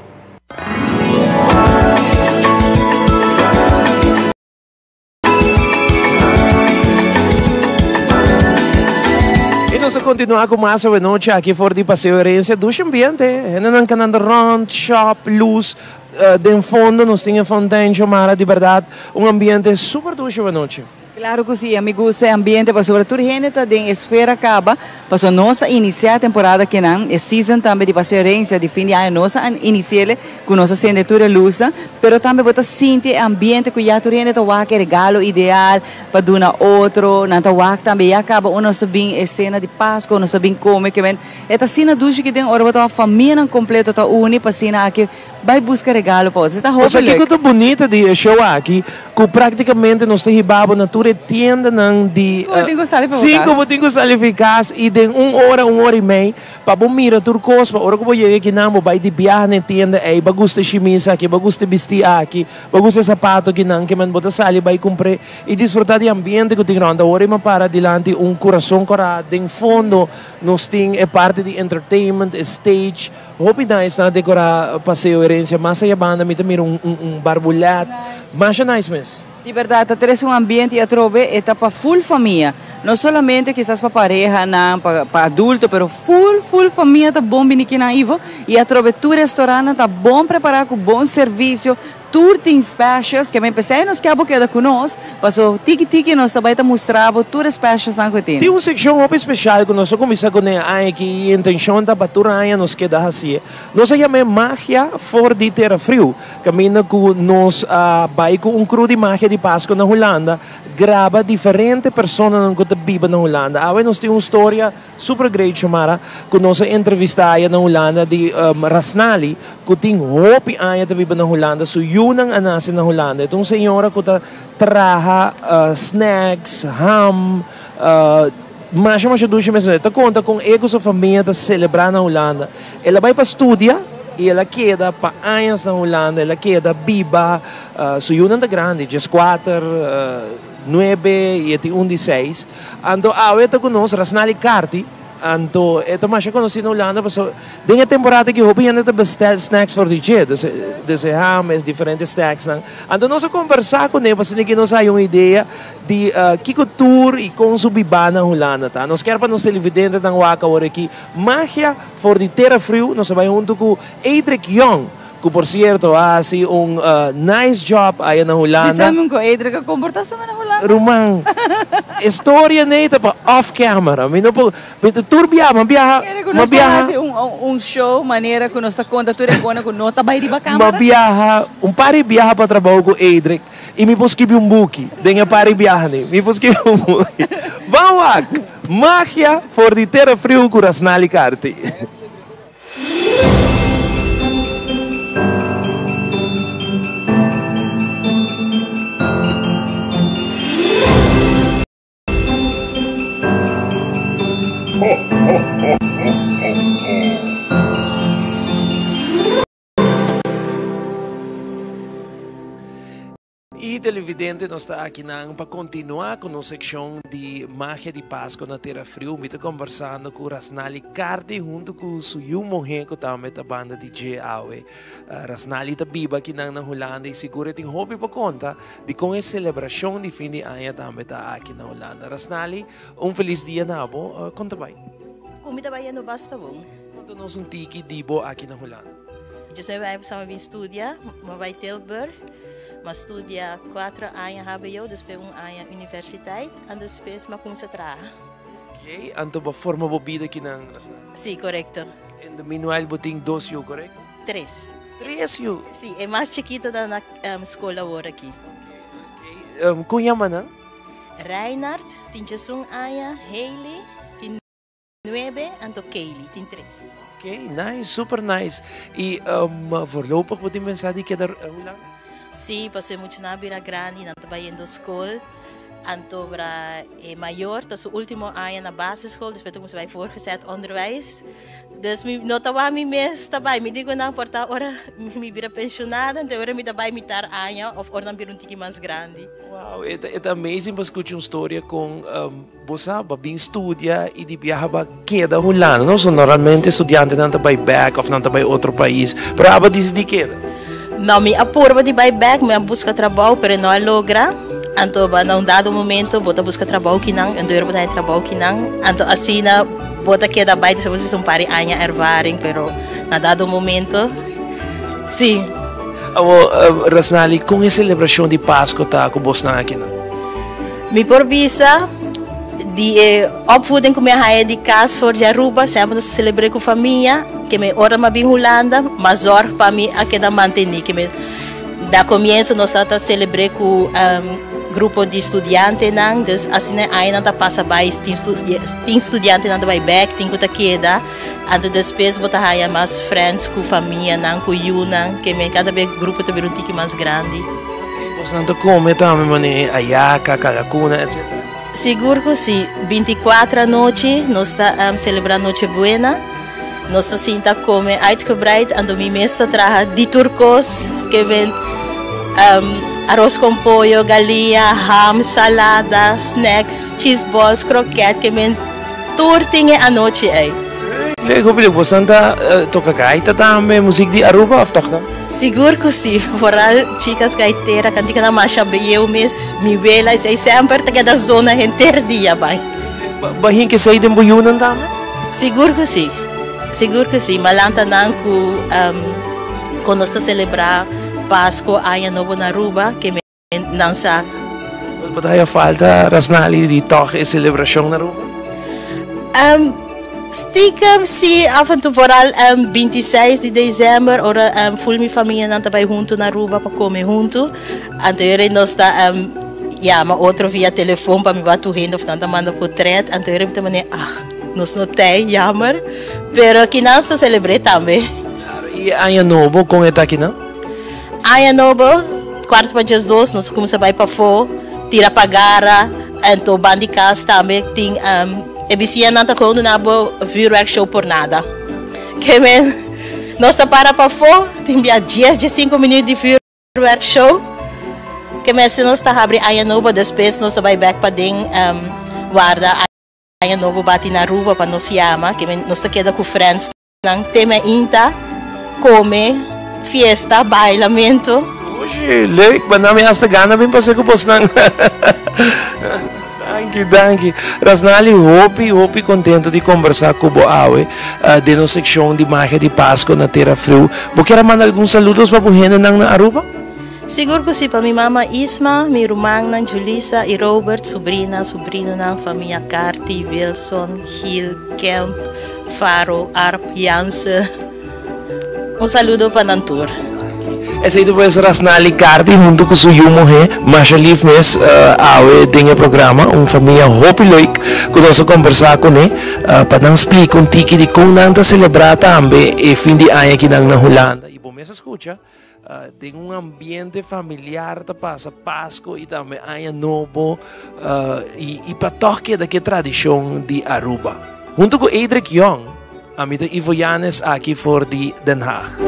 Y nos ta continua cu mas awenochi aki for di Paseo Herencia. Dushi ambiente, hendenan canando rond, shop, luz. Den fondo nos tin e fontein Xiomara, di berdad un ambiente super dushi anochi. Claro cu si, mi gusta e ambiente pasobra tur hende ta den esfera caba, pasobra nos a inicia e temporada kinan, e season tambe di Paseo Herencia di fin di aña nos a iniciele cu nos a cende tur e luznan, pero tambe bo ta sinti e ambiente cu ya tur hende ta wak e regalo ideal pa duna otro, nan ta wak tambe ya caba ora nos ta bin e cena di Pasco, nos ta bin come, kimen e ta asina dushi ki den ora bo ta wak famianan completo ta uni pa asina aki. Bai buska regalo pa otro. Ta hopi Esaki leuk. ku ta bunita di e show aki, ku praktikamente nos ta hiba bo na tur e tiendanan di. Ku bo tin ku sali pa bo Sí, ku kas. bo tin ku sali fi kas i den un ora, un ora i mei, pa bo mira tur kos, pa ora ku bo yega akinan bo bai di biaha na e tienda ei, bo a gusta e shimis aki, bo a gusta e bistí aki, bo a gusta e sapato akinan, ke men bo ta sali bai kumpr'é i disfrutá di ambiente ku tin rònt. Awor i mi a para dilanti un kurason kòrá, den fondo nos tin e parti di entertainment, e stage. Hopi nice nan a decora Paseo Herencia mas aya banda mi ta mira un un barbulet masha nice mes. Di berdad ta trece un ambiente y atrobe e ta pa full famia no solamente kisas pa parehanan pa pa adulto pero full full famia ta bon bini kinan Ivo y atrobe tur restaurantnan ta bon prepara cu bon servicio Tur tin specials, ke men pesey nos ke abo keda ku nos, paso tiki tiki nos ta bai ta mustra bo tur e specialsnan ku e tin. Tin un sekshon hopi special ku nos a kuminsá kuné aña aki i e intenshon ta pa tur aña nos keda hasié. Nos a yam'é Magia for di Tera Friu, kaminda ku nos a bai ku un kru di magia di Pasko na Hulanda, graba diferente personanan ku ta biba na Hulanda. Awe nos tin un storia Super great Xiomara cu nos a entrevista aya na Hulanda di Rasnali cu tin hopi aña ta biba na Hulanda su yunan a nace na Hulanda e ta un señora cu ta traha snacks ham masha masha dushi mes e ta conta con e cu su famia ta celebra na Hulanda el a bay pa studia y el a keda pa añas na Hulanda el a keda biba su yunan ta grandi diescuater. Nuebe i e tin un di seis. Anto awe ta ku nos Rasnali Carti. Anto e ta masha konosí na Hulanda pasobra den e temporada aki hopi hende ta bestel snacks for di dje. Dus dus e ham, e diferente snacksnan. Anto nos a kombersá kuné pasobra ki nos haya un idea di kiko tur i kon su bibá na Hulanda ta. Nos kier pa nos televidentenan wak awor aki magia for di tera friu. Nos a bai huntu ku Edric Young. Cu por cierto a haci un nice job aya na Hulanda. Bisa mi cu Edric a comporta su na Hulanda. Ruman, e storia ney ta pa off camera. Mi no por, mi ta tur biaha, mi a biaha, Kere cu mi a nos por biaha. haci un un show manera cu nos ta conta tur e cona cu no ta bay riba Mi a camera? biaha, un par di biaha pa trabao cu Edric y mi por skibi un buki den e par di biaha ney. Mi por skibi un buki. Ban wak! Magia for di tera friu cu Rasnali Carti. Y televidente nos ta akinan pa continua cu nos seccion di Magia di Pasco na Tera Friu. Mi ta conversando cu Rasnali Cardi hunto cu su yu muhe cu tambe ta banda di dje awe. Rasnali ta biba akinan na Hulanda y sigur e tin hopi pa conta di con e celebracion di fin di aña tambe ta aki na Hulanda. Rasnali, un feliz dia na bo. Con ta bay? Cu mi ta bayendo basta bon. Conta nos un tiki di bo aki na Hulanda. José bai sa mi bin studia, mi bai Tilburg, mi a studia cuatro aña hbo, despues un aña universiteit, en despues mi a cuminsa traha. Ok, anto bo a forma bo bida kinan Rasnali? Si, corecto. En de meanwhile bo tin dos yu, corecto? Tres. Tres yu? Si, e mas chikito ta na school awor aki. Ok, ok. Con yama nan? Reinhard tin diesun aña, Hailey tin. Nuebe, anto Kaylee tin tres. Ok, nice, super nice. Y voorlopig bo tin pensa di keda Hulanda? Sí, pasobra e muchanan a bira grandi, nan ta bayendo skol. Anto bra e mayor ta su ultimo aña na basisschool, despues ta cuminsa bay voortgezet onderwijs. Dus mi no ta wak mi mes ta bay. Mi di cu nan por ta ora mi bira pensionada, anto ora mi ta bay mitar aña of ora nan bira un tiki mas grandi. Wow, e ta amazing pa scucha un storia con Bo sa, bo a bin studia y di biaha bo a keda Hulanda, no? So normalmente studiantenan ta bay bek of nan ta bay otro pais, pero abo a dicidi keda? No, mi a purba di bay bek, mi a busca trabou, pero no a logra. Anto na un dado momento bo ta busca trabou kinan, anto bo ta haña trabou kinan, anto asina bo ta keda bay, despues bo ta bisa un par di aña ervaring, pero na dado momento, si. Awo, Rasnali, con e celebracion di Pasco ta cu bosnan akinan? Mi por bisa di e opvoeding cu mi a haya di cas for di Aruba, semper nos ta celebre cu famia, ke mi ora mi a bin Hulanda, mas zorg pa mi a keda manteni, ke mi na comienzo nos tabata celebre cu grupo di studiantenan, dus asina e añanan ta pasa bay, tin studiantenan ta bay bek, tin cu ta keda. Anto despues bo ta haya mas friends cu famianan, cu yunan, ke men cada bes grupo ta bira un tiki mas grandi. Bosnan ta come tambe mane ayaca, calacuna, etc. Sigur cu si. 24 anochi nos ta celebra Noche Buena. Nos ta sinta come uitgebreid, anto mi mes ta traha di tur cos, ke men aros con pollo, galiña, ham, salada, snacks, cheese balls, kroket, ke men. Tur tin e anochi ei. Leuk, hopi leuk. Bosan ta toka gaita tambe, muziek di Aruba of toch no? Sigur ku si, vooral chicas gaitera, kantikanan masha bieu mes. Mi wela esei semper ta keda zona henter dia bai. Bo a hinka esei den bo yunan tambe? Sigur ku si, sigur ku si. Malanta nan ku kon nos ta selebrá Pasko, Aña Nobo na Aruba, ke Nan sa. Bo ta haya falta Rasnali di tòg e selebrashon na Aruba? Stiekem si, af en toe, vooral 26 di december ora ful mi famianan ta bai huntu na Aruba pa kome huntu. Anto yora nos ta yama otro via telefon pa mi wak tur hende of nan ta manda potret. Anto yora mi ta manera, ah, nos no tei, jammer. Pero kinan sa selebr'é tambe. I aña nobo kon e ta kinan? Aña nobo, kuart pa 12, nos kumsa bai pafó, tira pagara, anto ban di kas tambe tin e bisiñanan ta kono duna bo vuurwerk show por nada. Ke men nos ta para pafó, tin bia dies, 15 minuut di vuurwerk show. Ke men si nos ta habri aña nobo, despues nos ta bai bek paden warda aña nobo bati na Aruba pa nos yama, ke men nos ta keda ku friends. Nan teme inta, come, fiesta, bailamento. Oye, leuk, maar nan mi hasta gana bin pasa ku bosnan. Danki, danki. Rasnali, hopi, hopi contento di conversa ku bo awe den nos seccion di Magia di Pasco na Tera Friu. Bo kier a manda algun saludos pa bo hendenan na Aruba? Sigur ku si, pa mi mama Isma, mi rumannan Julisa i Robert, subrina, subrinonan, famia Carty, Wilson, Gil, Kemp, Faro, Arp, Janse. Un saludo pa nan tur. Esei ta pues Rasnali Cardi hunto cu su yu muhe masha lief mes awe den e programa. Un famia hopi leuk cu nos a combersa cune pa nan splica un tiki di con nan ta celebra tambe e fin di aña kinan na Hulanda. Y bo mes a scucha den un ambiente familiar ta pasa Pasco y tambe Aña Nobo y pa toch keda ke tradicion di Aruba. Hunto cu Edric Young, ami ta Ivo Yanes aki for di Den Haag.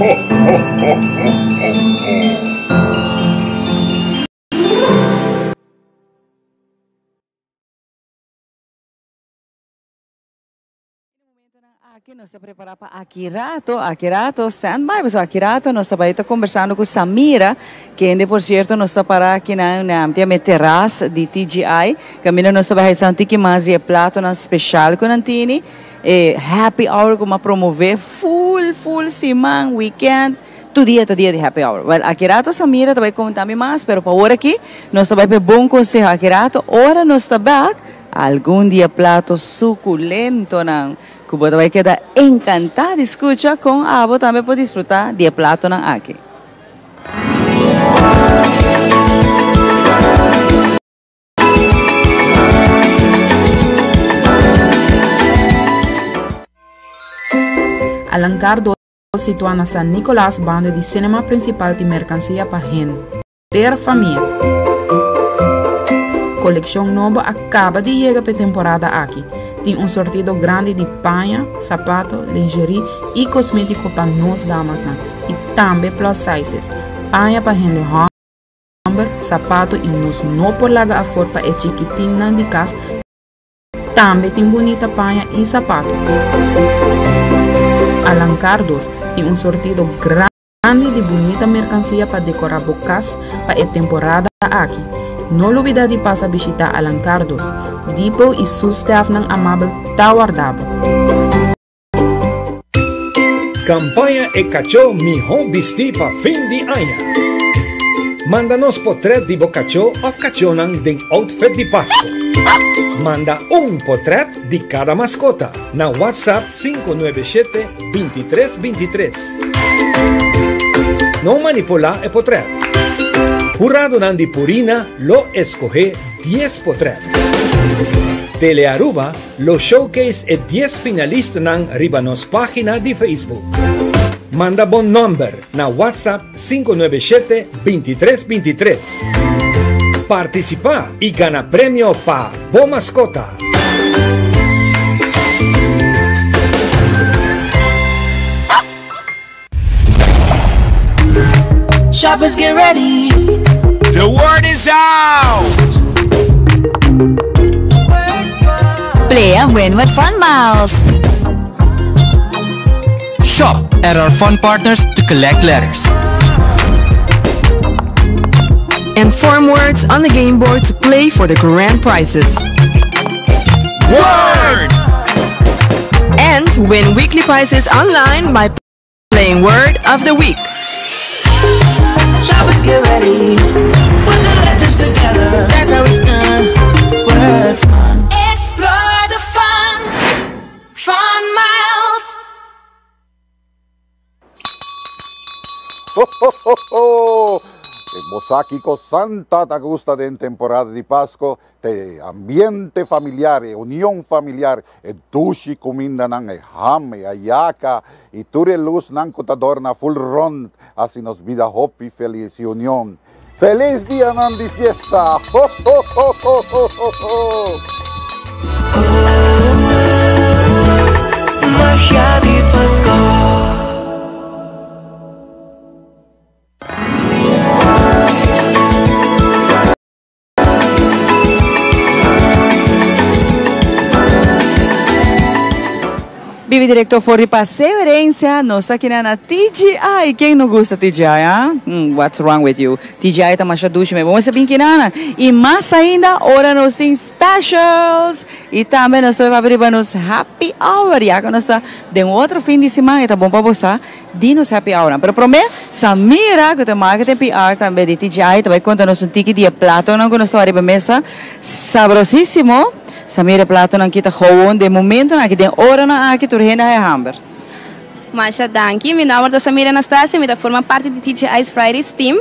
Ho, ho, ho, ho, ho, ho. Aki nos ta prepara pa aki rato, aki rato, stand by, pasobra aki rato nos ta bai ta conversando cu Samira, kende por cierto nos ta para aki na na e terras di TGI, caminda nos ta bai haci un tiki mas di e platonan special cu nan tini, e happy hour cu a promove full, full siman, weekend, tur dia ta dia di happy hour. Well, aki rato Samira ta bai conta mi mas, pero pa awor aki nos ta bai pa e bon conseho, aki rato ora nos ta bek, Algun di e plato sukulentonan ku bo ta bai keda enkantá di skucha kon abo tambe por disfrutá di e platonan aki. Alancar Situá na San Nicolas banda di Cinema Principal tin mercancia pa henter famia. Coleccion nobo a caba di yega p'e temporada aki. Tin un sortido grandi di paña, sapato, lingerie y cosmetico pa nos damasnan y tambe plus sizes, paña pa hende homber, sapato y nos no por laga afor pa e chikitinnan di cas. Tambe tin bunita paña y sapato. Alancardos tin un sortido grandi di bunita mercancia pa decora bo cas pa e temporada aki. No lubida di pasa bishita Alancardos. Dipo y su staffnan amabel ta warda bo. Kampaña E Kachó Mihó Bistí pa Fin di Aña. Manda nos potrèt di bo kachó òf kachónan den outfit di Pasku. Manda un potrèt di kada maskota na WhatsApp 597 23 23. No manipulá e potrèt. Huradonan di Purina lo eskohé dies potrèt. Telearuba Lo showcase e dies finalistanan riba nos pagina di Facebook. Manda bo nomber na WhatsApp 597 23 23. Participa y gana premio pa bo mascota! Shoppers get ready. The word is out! Play and win with Fun Miles. Shop at our fun partners to collect letters. And form words on the game board to play for the grand prizes. Word! And win weekly prizes online by playing Word of the Week. Shoppers get ready. Put the letters together. That's how it's done. Word fun. Explore the fun. Fun Miles. Ho ho ho ho! Bo sa kico Santa ta gusta den temporada di Pasco? Ta e ambiente familiar, e union familiar, e dushi cumindanan, e ham, e ayaca y tur e luznan cu ta dorna full rond haci nos bida hopi feliz y union. Feliz dianan di fiesta! Ho ho ho ho ho ho ho! Magia di Pasco. Bibi directo for di Paseo Herencia, nos ta kina na TGI. Ken no gusta TGI, ah? Hmm, what's wrong with you? TGI ta masha dushi, me. Bo mester bin kinana. Y mas ainda, ora nos tin specials. Y tambe nos ta papia riba nos happy hour. Ya cu nos ta den otro fin di siman, e ta bon pa bo sa di nos happy hournan. Pero prome, Samira, cu ta marketing PR tambe di TGI, ta bay conta nos un tiki di e platonan cu nos ta riba mesa. Sabrosisimo. Samira, e platonan aki ta gewoon den momentonan aki, den oranan aki, tur hende haya hamber. Masha danki. Mi nomber ta Samira Anastasia, mi ta forma parti di TGI's Fridays team.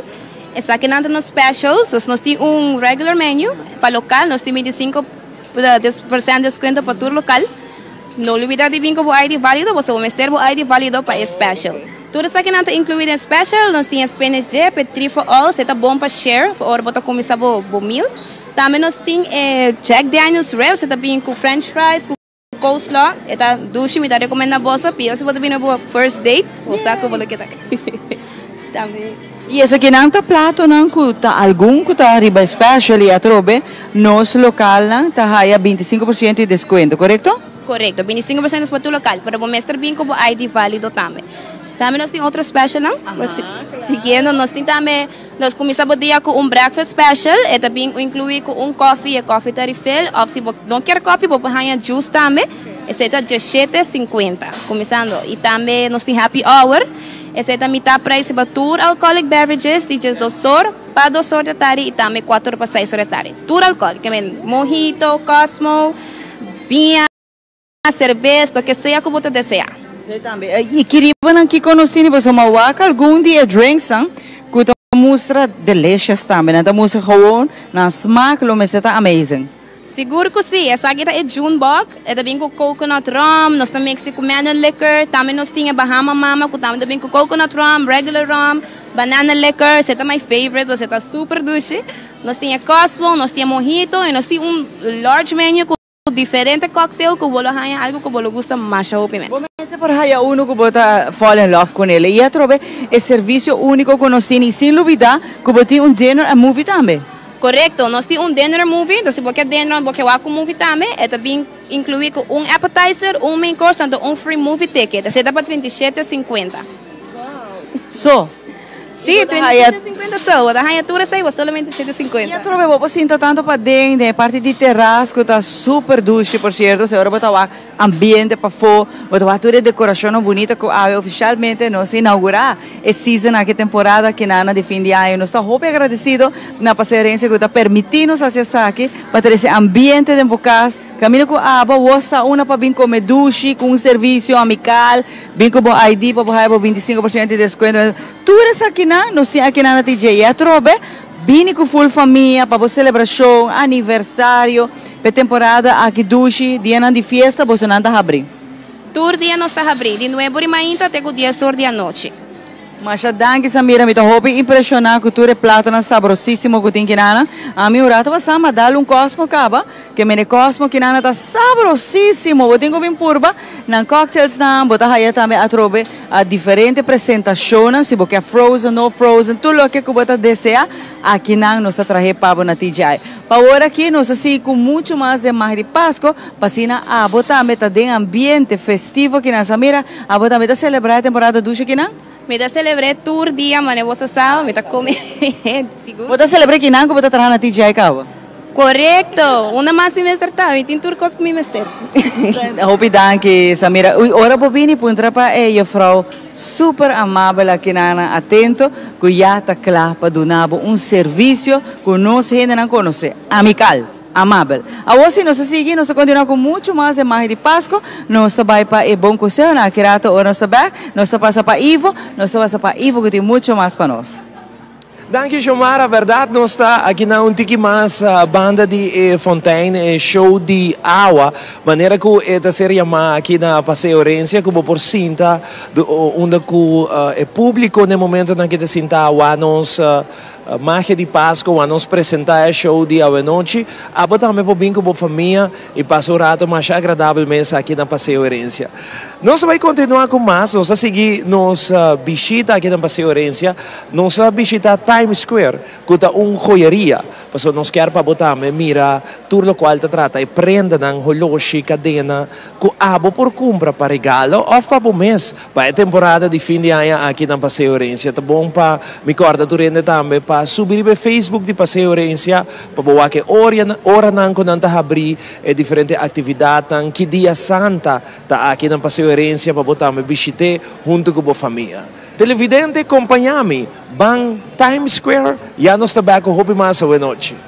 Esakinan ta nos specials. Dus nos tin un regular menu pa local, nos tin 25% descuento pa tur local. No lubida di bin cu bo ID valido, boso bo mester bo ID valido pa e special. Tur esakinan ta inclui den special, nos tin e spinach dip, e three for all, esey ta bon pa share, pa ora bo ta cuminsa bo bo meal. Tambe nos tin e Jack Daniels ribs, e ta bin cu french fries, cu coleslaw, e ta dushi, mi ta recomenda boso, pio si bo ta bini bo first date, bo sa cu bo lo keda tambe. Y esakinan ta platonan cu ta algun cu ta riba e special y atrobe nos localnan ta haya 25% di descuento, corecto? Corecto, 25% pa tur local, pero bo mester bin cu bo ID valido tambe. Tambe nos tin otro specialnan, siguiendo nos tin tambe, nos cuminsa bo dia cu un breakfast special, e ta bin inclui cu un coffee, e coffee ta refill, of si bo no kier coffee bo por haya juice tambe, esey ta 17.50 cuminsando. Y tambe nos tin happy hour, esey ta mitad prijs riba tur alcoholic beverages di 12 or pa 2 or di tardi y tambe 4 or pa 6 or di tardi. Tur alcohol, ke men mojito, cosmo, biña, cerbes, loke sea cu bo ta desea. Esey tambe. Y kiribanan kico nos tini? Pasobra mi a wak algun di e drinksnan cu ta mustra delicious tambe. Nan ta mustra gewoon nan smaak lo mester ta amazing. Sigur cu si. Esaki ta e June Bug. E ta bin cu coconut rum, nos ta mixi cu melon liquor. Tambe nos tin e Bahama Mama cu tambe ta bin cu coconut rum, regular rum, banana liquor. Esey ta my favorite, pasobra e ta super dushi. Nos tin e Cosmo, nos tin e Mojito y nos tin un large menu cu diferente cocktail cu bo lo haya algo cu bo lo gusta masha hopi mes. Bo mester por haya uno cu bo ta fall in love cu nele y atrobe e servicio unico cu nos tin y sin lubida cu bo tin un dinner and movie tambe. Korekto, nos tin un dinner movie, entonces si bo ke dinner bo ke wak un movie tambe, e ta bin inkluí ku un appetizer, un main course anto un free movie ticket. Esei ta pa 37,50. So. Sí, 37,50 so. Bo ta haña tur esei bo solamente 7,50. I atrobe bo por sinta tanto paden den e parti di teras ku ta super dushi por sierto, si ora bo ta wak ambiente pafó, bo ta wak tur e dekorashonnan bunita ku awe ofishalmente nos a inaugurá e season aki, e temporada aki na di fin di aña. Nos ta hopi agradesido na Paseo Herencia ku ta permití nos hasi esaki pa trese ambiente den bo kas. Kaminda ku abo awor sa una pa bin kome dushi ku un servisio amikal, bin ku bo ID pa bo haya bo 25 por siento di deskuento. Tur esakinan nos tin akinan na TJ. I atrobe bini ku ful famia pa bo selebrashon, aniversario. P'e temporada aki dushi, dianan di fiesta bosonan ta habrí. Tur dia nos ta habrí, di nuebe ora i mainta te ku dies or di anochi. Masha danki Samira, mi ta hopi impreshoná ku tur e platonan sabrosísimo ku tin kinana. Ami un rato pasá m'a dal un kòsmo kaba, ke mene kòsmo kinana ta sabrosísimo! Bo tin ku bin purba nan cocktailsnan, bo ta haya tambe atrobe diferente presentashonnan, si bo ke frozen, no frozen, tur loke ku bo ta deseá, akinan nos ta trahe pa bo na TGI. Pa ora aki nos a sigui ku muchu mas den Magia di Pasko, pa asina abo tambe ta den ambiente festivo akinan. Samira, abo tambe ta selebrá e temporada dushi akinan? Mi ta selebr'é tur dia, mane bo sa sa, mi ta kome sigur. Bo ta selebr'é kinan ku bo ta traha na TGI kaba? Korekto! Unda mas mi mester ta? Mi tin tur kos ku mi mester. Hopi danki, Samira. Ui, ora bo bini puntra pa e jefrou super amabel akinan atento ku ya ta kla pa duna bo un servisio ku nos hendenan konosé, amikal, amabel. Awor si nos ta sigui, nos ta kontinuá ku muchu mas e magia di Pasko. Nos ta bai pa e bon konsehonan. Aki rato ora nos ta bèk, nos ta pasa pa Ivo, nos ta pasa pa Ivo ku tin muchu mas pa nos. Danki Xiomara, berdad nos ta aki na un tiki mas banda di e fontein, e show di awa, manera cu e ta ser yama aki na Paseo Herencia, cu bo por sinta unda cu e publico na e momentonan aki ta sinta awa nos magia di Pasco, awa nos presenta e show di awenochi. Abo tambe por bin cu bo famia y pasa un rato masha agradabel mes aki na Paseo Herencia. Nos ta bai kontinuá ku mas, nos a sigui nos bishita aki na Paseo Herencia. Nos a bishita Times Square, ku ta un joyeria, pasobra nos kier pa bo tambe mira tur lokual ta trata e prendanan, holoshi, kadena, ku abo por kumpra pa regalo òf pa bo mes pa e temporada di fin di aña aki na Paseo Herencia. Ta bon pa mi kòrda tur hende tambe pa subi riba e Facebook di Paseo Herencia pa bo wak e oranan ku nan ta habrí e diferente aktividatnan, ki dia Santa ta aki na Paseo Herencia pa bo tambe bishit'é huntu ku bo famia. Televidente kompañá mi ban Times Square, ya nos ta bèk ku hopi mas awenochi.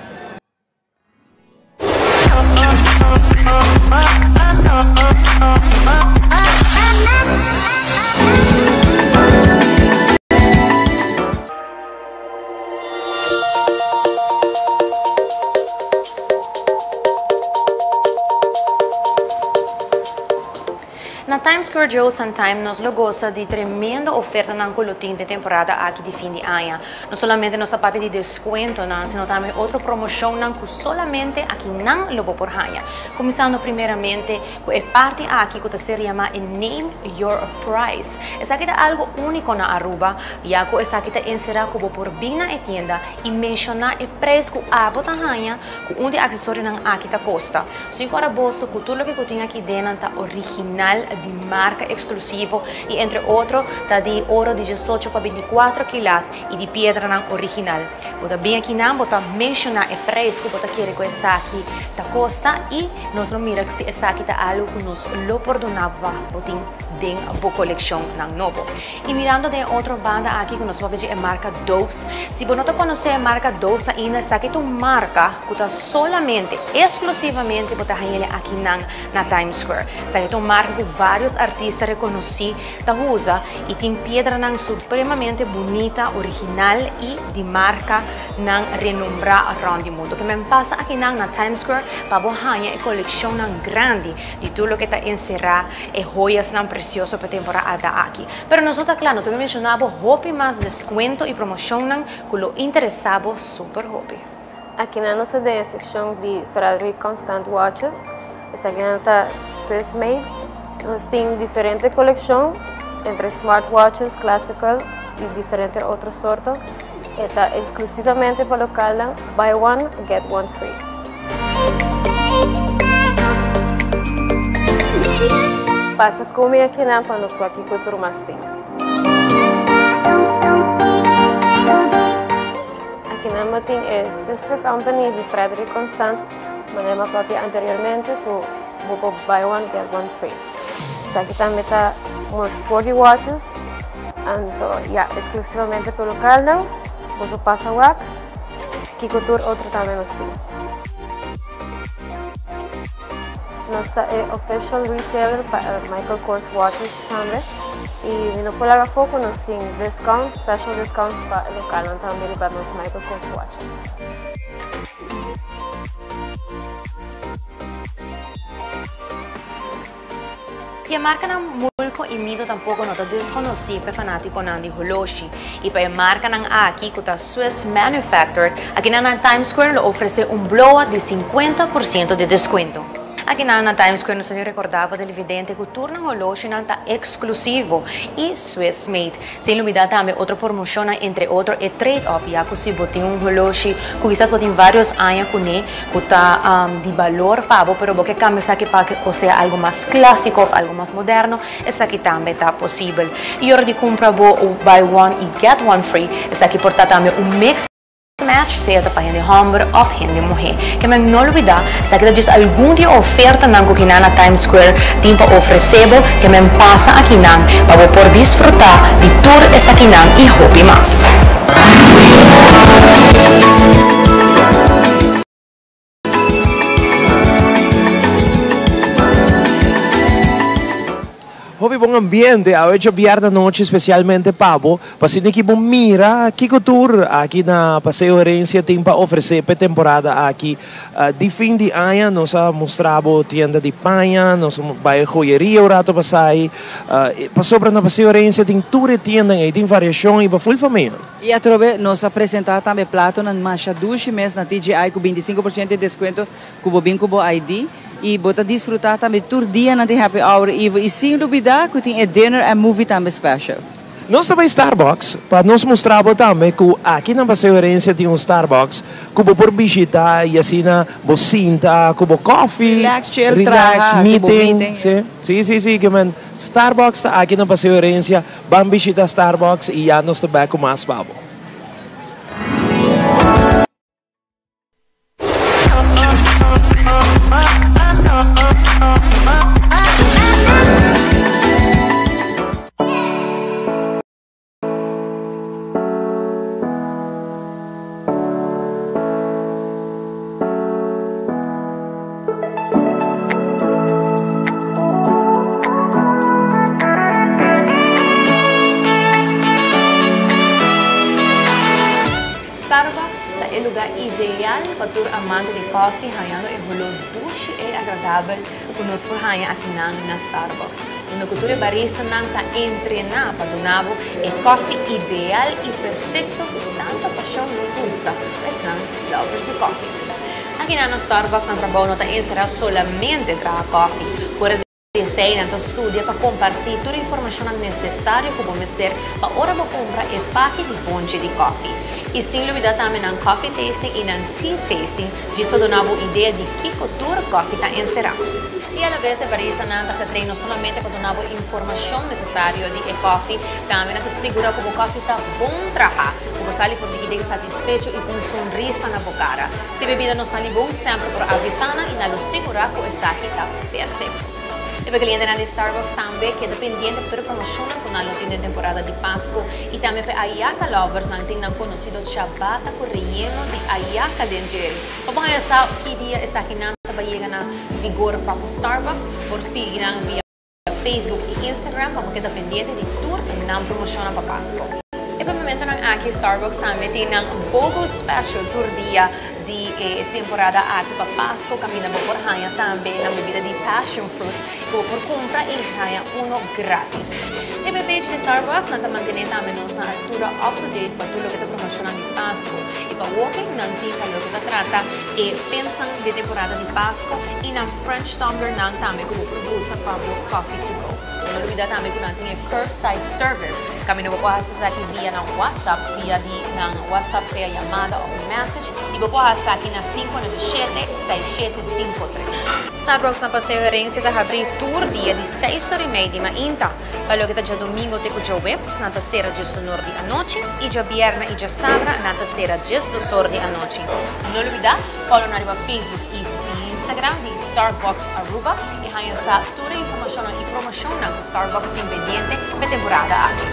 Na Times Square Joe Suntime nos lo gosa di tremendo ofertanan cu lo tin den temporada aki di fin di aña. No solamente nos ta papia di descuentonan, sino tambe otro promocionnan cu solamente aki nan lo bo por haña. Cuminsando primeramente cu e parti aki cu ta ser yama e Name Your Price. Esaki ta algo unico na Aruba, ya cu esaki ta encera cu bo por bin na e tienda y menciona e prijs cu abo ta haña cu un di e accesorionan aki ta costa. Sin ora boso cu tur loke cu tin aki dennan ta original di marca exclusivo y entre otro ta di oro di diesocho pa binticuatro kilat y di piedranan original. Bo ta bin akinan bo ta menciona e prijs cu bo ta kere cu esaki ta costa y nos lo mira si esaki ta algo cu nos lo por duna pa bo tin den bo coleccionnan nobo. Y mirando den e otro banda aki cu nos papia dje e marca Doves. Si bo no ta conoce e marca Doves ainda esaki ta un marca cu ta solamente, exclusivamente bo ta hañele akinan na Times Square. Esaki ta un marca cu varios artista reconoci ta usa y tin piedranan supremamente bunita, original y di marcanan renombra rond di mundo. Ke men pasa akinan na Times Square pa bo haña e coleccionnan grandi di tur loke ta encera e joyasnan precioso pa e temporada aki. Pero nos no ta cla, nos ta menciona bo hopi mas descuento y promocionnan cu lo interesa bo super hopi. Akinan nos ta den e seccion di Frederique Constant Watches. Esakinan ta Swiss made. Nos tin diferente coleccion entre smartwatches, classical y diferente otro sorto. E ta exclusivamente pa localnan, buy one get one free. Pasa come akinan pa nos wak kico tur mas tin. Akinan bo tin e sister company di Frederique Constant, manera mi a papia anteriormente cu bo por buy one get one free. Esaki tambe ta more sporty watches, anto ya exclusivamente pa localnan, bo por pasa wak kico tur otro tambe nos tin. Nos ta e official retailer pa e Michael Kors watches tambe y mi no por laga afo cu nos tin discount, special discounts pa e localnan tambe riba nos Michael Kors watches. E marcanan Mulco y Mido tampoco no ta desconoci pa e fanaticonan di holoshi. Y pa e marcanan aki cu ta Swiss manufactured, akinan na Times Square lo ofrece un bloa di 50% di descuento. Akinan na Times Square nos ta recorda bo televidente cu tur nan holoshinan ta exclusivo y Swiss made. Sin lubida tambe otro promocionnan entre otro e trade up ya cu si bo tin un holoshi cu kisas bo tin varios aña cune cu ta di balor pa bo pero bo ke cambia esaki pa o sea algo mas clasico of algo mas moderno esaki tambe ta posibel. Y ora di cumpra bo buy one y get one free esaki por ta tambe un mix. Match, sea ta pa hende hòmber òf hende muhé. Ke men no lubidá, esaki ta djis algun di e ofertanan ku kinan na Times Square tin pa ofresé bo, ke men pasa akinan pa bo por disfrutá di tur esakinan i hopi mas. Hopi bon ambiente awe djabièrnè anochi spesialmente pa bo, pa asina ki bo mira kiko tur aki na Paseo Herencia tin pa ofresé p'e temporada aki. Di fin di aña nos a mustra bo tienda di paña, nos a bai joyeria un rato pasai, pasobra na Paseo Herencia tin tur e tiendanan ei, tin variashon i pa ful famia. I atrobe nos a presentá tambe platonan masha dushi mes na TGI ku 25% di deskuento ku bo bin ku bo ID. I bo ta disfrutá tambe tur dianan di happy hour Ivo i sin lubidá ku tin e dinner and movie tambe special. Nos ta bai Starbucks pa nos mustra bo tambe ku aki na Paseo Herencia tin un Starbucks ku bo por bishita i asina bo sinta ku bo kofi, Relax, chill, relax, traha, hasi bo meeting. meeting. Si, si, si, si, ke men Starbucks ta aki na Paseo Herencia. Ban bishita Starbucks i ya nos ta bek ku mas pa bo. Starbucks ta e lugar ideal pa tur amante di koffie hañando e holó dushi ei agradabel ku nos por haña akinan na Starbucks. Unda ku tur e baristanan ta entrená pa duna bo e koffie ideal i perfekto ku tantu pashon nos gusta pa esnan lovers di koffie. Akinan na Starbucks nan trabou no ta enserá solamente traha koffie. Fuera di esei nan ta studia pa kompartí tur informashonnan nesesario ku bo mester pa ora bo kumpra e paki di bonchi di koffie. I sin lubidá tambe nan coffee tasting i nan tea tasting djis pa duna bo idea di kiko tur koffie ta enserá. I alabes e baristanan ta getrain no solamente pa duna bo informashon nesesario di e koffie, tambe nan ta sigurá ku bo koffie ta bon trahá, ku bo sali for di kidei satisfecho i ku un sonrisa na bo kara. Si bebida no sali bon, semper por avisá nan i nan lo sigurá ku esaki ta perfekto. E klientenan di Starbucks tambe keda pendiente pa tur e promoshonnan ku nan lo tin den temporada di Pasku i tambe pa e ayaka lovers nan tin nan konosido chabata ku reyeno di ayaka den djeri. Pa bo haña sa ki dia esakinan ta bai yega na vigor pa ku Starbucks, por sigui nan via Facebook i Instagram pa bo keda pendiente di tur nan promoshonnan pa Pasko. E pa momentonan aki Starbucks tambe tin nan Bobo Special tur dia di e temporada aki pa Pasko kaminda bo por haña tambe nan bebida di passion fruit ku bo por kumpra i haña uno gratis. Riba e page di Starbucks nan ta mantené tambe nos na altura up to date pa tur loke ta promoshonnan di Pasko i pa woke nan tin pa loke ta trata e pensnan di temporada di Pasko i nan French tumbler nan tambe ku bo por usa pa bo coffee to go. No lubida tambe cu nan tin e curbside service. Caminda bo por haci esaki via nan WhatsApp, via di nan WhatsApp sea yamada of message y bo por haci esaki na 597 6753. Starbucks na Paseo Herencia ta habri tur dia di seis or y mei di mainta. Pa loke ta djadomingo te ku djaweps, nan ta sera djesonor di anochi i djabierna i djasabra nan ta sera djesdosor di anochi. No lubida, follow nan riba Facebook i Instagram di Starbucks Aruba i haña sa tur e informashonnan i promoshonnan ku Starbucks tin pendiente pa e temporada aki.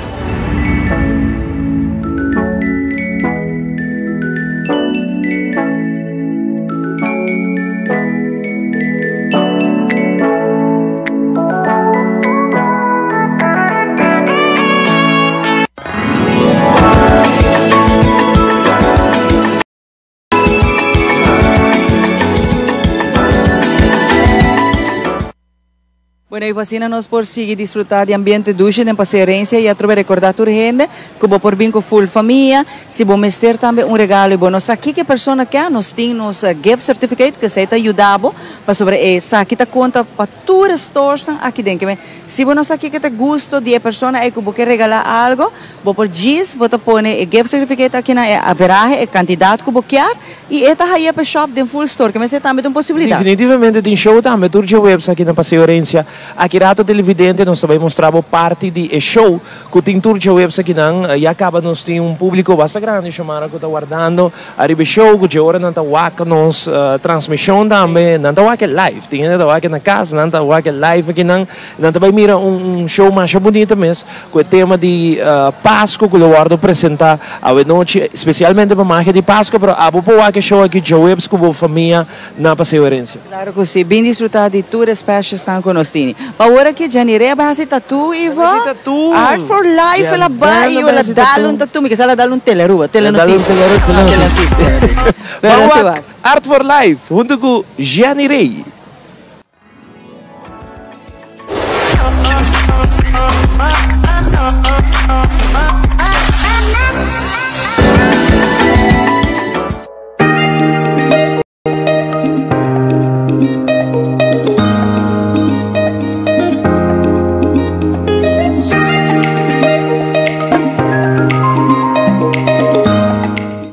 Bueno, y asina nos por sigui disfruta di ambiente dushi den Paseo Herencia y atrobe recorda tur hende cu bo por bin cu full famia. Si bo mester tambe un regalo y bo no sa kico e persona ke, nos tin nos gift certificate cu esey ta yuda bo pasobra esaki ta conta pa tur e storesnan aki den. Ke si bo no sa kico ta gusto di e persona ey cu bo ke regala algo, bo por djis bo ta pone e gift certificate aki na e averahe, e cantidad cu bo kier y e ta haya pa e shop den full store. Ke mester tambe ta un posibilidad. Definitivamente tin show tambe tur djaweps aki na Paseo Herencia. Aki rato televidente nos ta bay mustra bo parti di e show cu tin tur djaweps akinan. Ya caba nos tin un publico basta grandi, Xiomara, cu ta wardando Ariba e show cu dje ora nan ta wak nos transmision tambe, nan ta wak e live. Tin hende ta wak e na cas, nan ta wak e live akinan. Nan ta bay mira un show masha bunita mes cu e tema di Pasco cu lo wordo presenta awe nochi, specialmente pa magia di Pasco, pero abo por wak e show aki djaweps cu bo famia na Paseo Herencia. Claro cu si. Bin disfruta di tur e specialsnan cu nos tini. Pa ora ki Jenny Rey a bay haci tattoo, Ivo? Haci tattoo! Art for Life el a bay y el a dal un tattoo. Mi kisa el a dal un Telearuba, Telenoticia. Telenoticia. Ban wak Art for Life hunto cu Jenny Rey.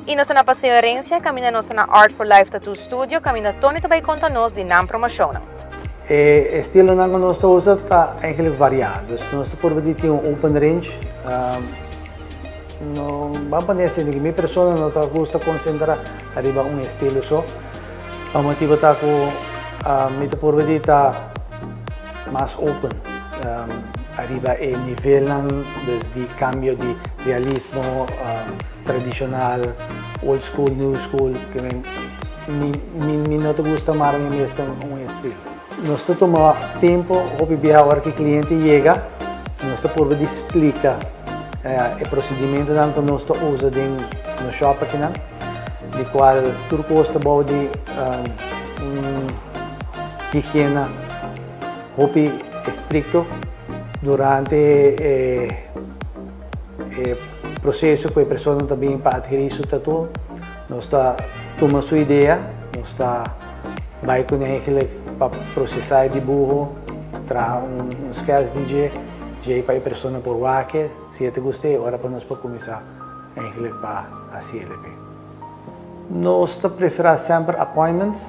Y nos ta na Paseo Herencia, caminda nos ta na Art for Life Tattoo Studio, caminda Tony ta bay conta nos di nan promocionnan. E estilonan cu nos ta usa ta eigenlijk varia, dus nos ta purba di tin un open range. No ban pone asina cu mi persona no ta gusta concentra ariba un estilo so. Pa motibo ta cu mi ta purba di ta mas open ariba e nivelnan dus di cambio di realismo, tradicional, old school, new school. Mi no ta gusta mara mi mes den un estilo. Nos ta tuma tempo hopi biaha ora cu e cliente yega nos ta purba di splica e procedimentonan cu nos ta usa den nos shop akinan, di cual tur cos ta bou di un higiena hopi estricto durante e proceso cu e persona ta bin pa adkiri su tattoo. Nos ta tuma su idea, nos ta bai cune eigenlijk pa procesa e dibuho, traha un sketch di dje, djei pa e persona por wak-e, si e ta gust'e, e ora pa nos por cuminsa eigenlijk pa haci e lp. Nos ta prefera semper appointments,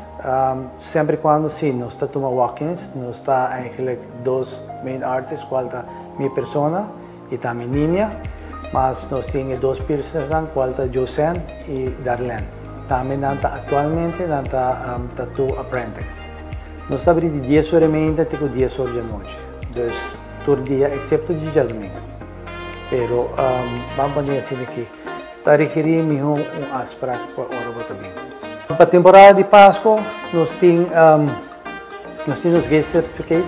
semper y cuando si nos ta tuma walk-ins, nos ta eigenlijk dos main artists cual ta mi persona y ta mi niña, mas nos tin e dos piercersnan cual ta Josen y Darlene. Tambe nan ta actualmente nan ta tattoo apprentice. Nos ta abri di dies ora y meinta te cu dies ora di anochi, dus tur dia excepto di djadomingo. Pero ban pone asina aki, ta rekeri miho un afspraak pa ora bo ta bin. Pa temporada di Pasco nos tin nos tin nos gift certificate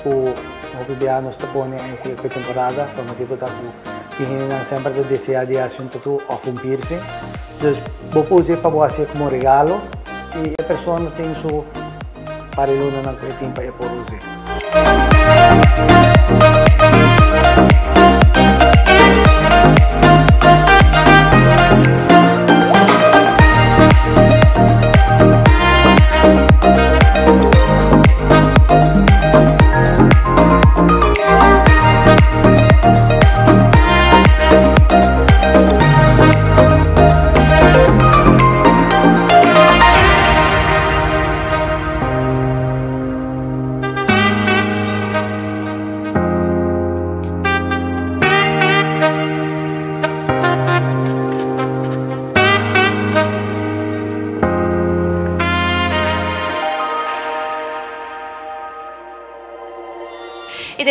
cu hopi bia nos ta pone eigenlijk pa e temporada pa motibo ta cu tin hendenan semper ta desea di haci un tattoo of un piercing. Dus bo por usa pa bo haci como regalo y e persona tin su par di lunanan cu e tin pa e por usa.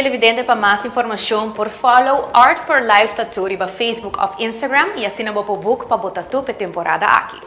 Televidente pa mas informacion por follow Art for Life Tattoo riba Facebook of Instagram y asina bo por book pa bo tattoo p'e temporada aki.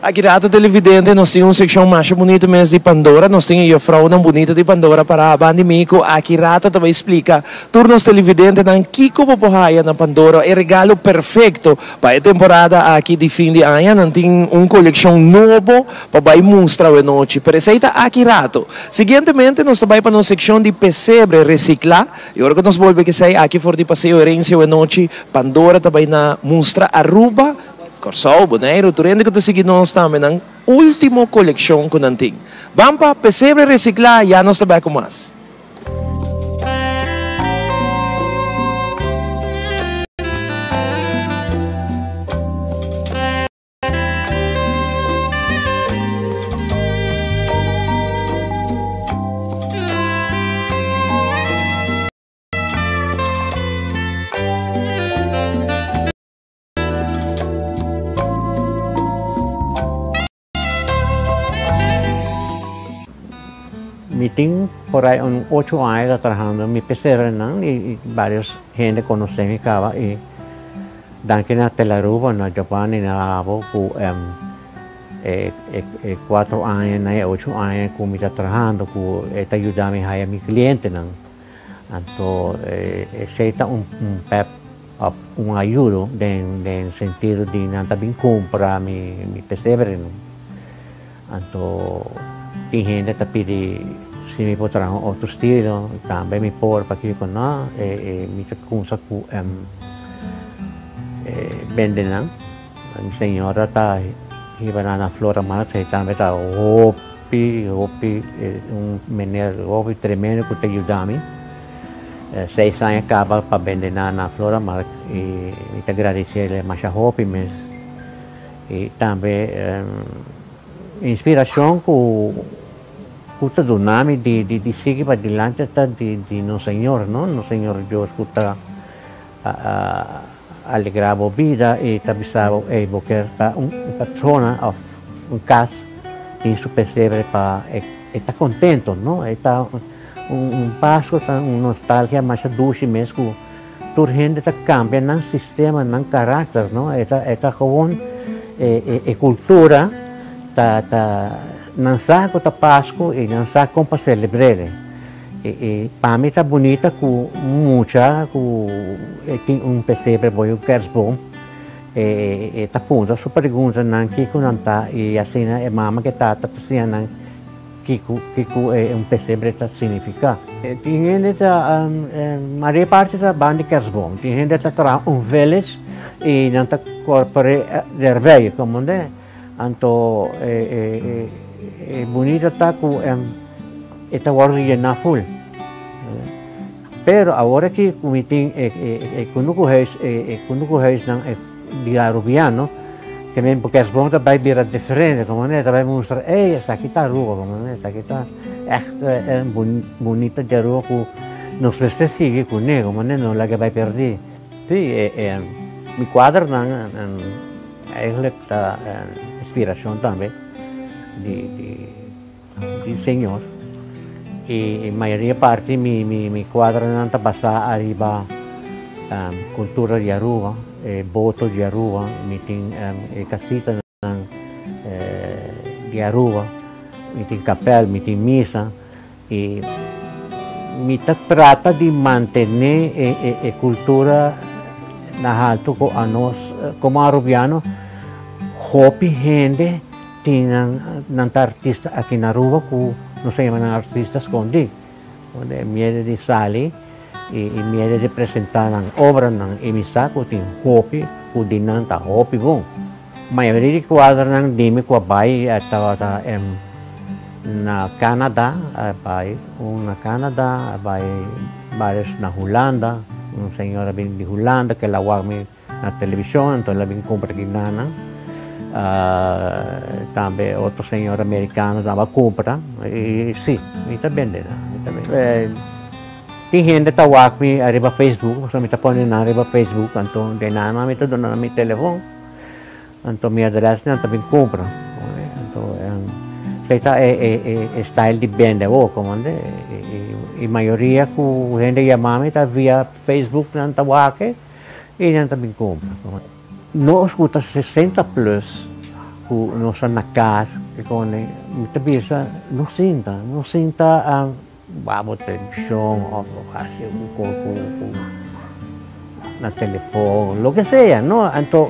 Aki rato televidente nos tin un seccion masha bunita mes di Pandora. Nos tin e juffrouwnan bunita di Pandora para bandi mi cu aki rato ta bay splica tur nos televidentenan kico bo por haya na Pandora. E regalo perfecto pa e temporada aki di fin di aña. Nan tin un coleccion nobo pa bay mustra awenochi. Pero esey ta aki rato. Siguientemente nos ta bay pa nos seccion di pesebre recicla. Y ora cu nos bolbe kesey aki for di Paseo Herencia awenochi, Pandora ta bay na mustra Aruba, Kòrsou, Boneiru, tur hende ku ta sigui nos tambe nan último kolekshon ku nan tin. Ban pa Pesebre Resiklá, ya nos ta bèk ku mas. Mi tin por ahí un ocho aña ta trahando mi pesebrenan y varios hende conoce mi caba y danki na Telaruba, na Giovanni, na abo cu e cuatro aña na e ocho aña cu mi ta trahando cu e ta yuda mi haya mi clientenan. Anto esey ta un pep of un ayudo den den sentido di nan ta bin cumpra mi mi pesebrenan. Anto tin hende ta pidi si mi por traha un otro estilo, tambe mi por pakico no, e mi ta cunsa cu e bende nan. Mi señora ta hiba nan na Flora Marx, e tambe ta hopi hopi un meneer hopi tremendo cu ta yuda mi. Seis aña caba pa bende nan na Flora Marx y mi ta gradicele masha hopi mes. Y tambe inspiracion cu cu ta duna mi di di sigui padilanti ta di di nos Señor no, nos Señor Dios cu ta alegra bo bida y ta bisa bo ey bo kier ta un persona of un cas tin su pesebre pa e ta contento no e ta un pasco ta un nostalgia masha dushi mes cu tur hende ta cambia nan sistema nan caracter no e ta e ta gewoon e e cultura ta ta nan sa cu ta pasco y nan sa con pa celebrele. E pa mi ta bunita ku mucha ku e tin un pesebre boy un kerstboom e ta puntra su preguntanan kiko nan ta i asina e mama ku e tata ta siña nan kiko kiko e un pesebre ta signifiká. Tin hende ta mayoria parti ta ban di kerstboom tin hende ta traha un village i nan ta korpor'é derbei komo Anto e bunita ta ku e ta wòrdu yená ful. Pero awor aki ku mi tin e kunukuhuis, e kunukuhuisnan di Arubiano, ke men kerstboom ta bai bira diferente, komo ne ta bai mustra, ey esaki ta Aruba, komo ne esaki ta ègt bunita di Aruba ku nos mester sigui kuné, komo ne no laga bai pèrdí. Sí, mi kuadernan. Eigenlijk ta inspiracion tambe di di Señor y mayoria parti mi mi cuadranan ta basa ariba cultura di Aruba, e boto di Aruba, mi tin e casitanan di Aruba, mi tin kapel, mi tin misa y mi ta trata di mantene e cultura na halto cu anos como Arubiano hopi hende tin nan ta artista aki na Aruba cu nos ta yama nan artista scondi e miedo di sali y e miedo di presenta nan obranan y mi sa cu tin hopi cu di nan ta hopi bon. Mayoria di kuadranan di mi ku a bai tabata na Canada, a bai un na Canada, a bai varios na Hulanda, un señora a bini di Hulanda ku el a wak mi na televishon, anto el a bin kumpra ki nanan. Tambe otro señora americano tambe a kumpra, i si, mi ta bende nan. Tin hende ta wak mi ariba Facebook, pasobra mi ta pone nan riba Facebook, anto den nan mi ta duna nan mi telefon, anto mi adres nan ta bin kumpra. Anto esei ta e style di bende awor, komende. I mayoria ku hende yama mi ta via Facebook nan ta wak e i nan ta bin kumpra. Nos ku ta sesenta plus ku nos ta na kas, mi ta bisa no sinta, no sinta. Wak bo televishon òf hasi un kos ku na telefòn, loke sea, no? Anto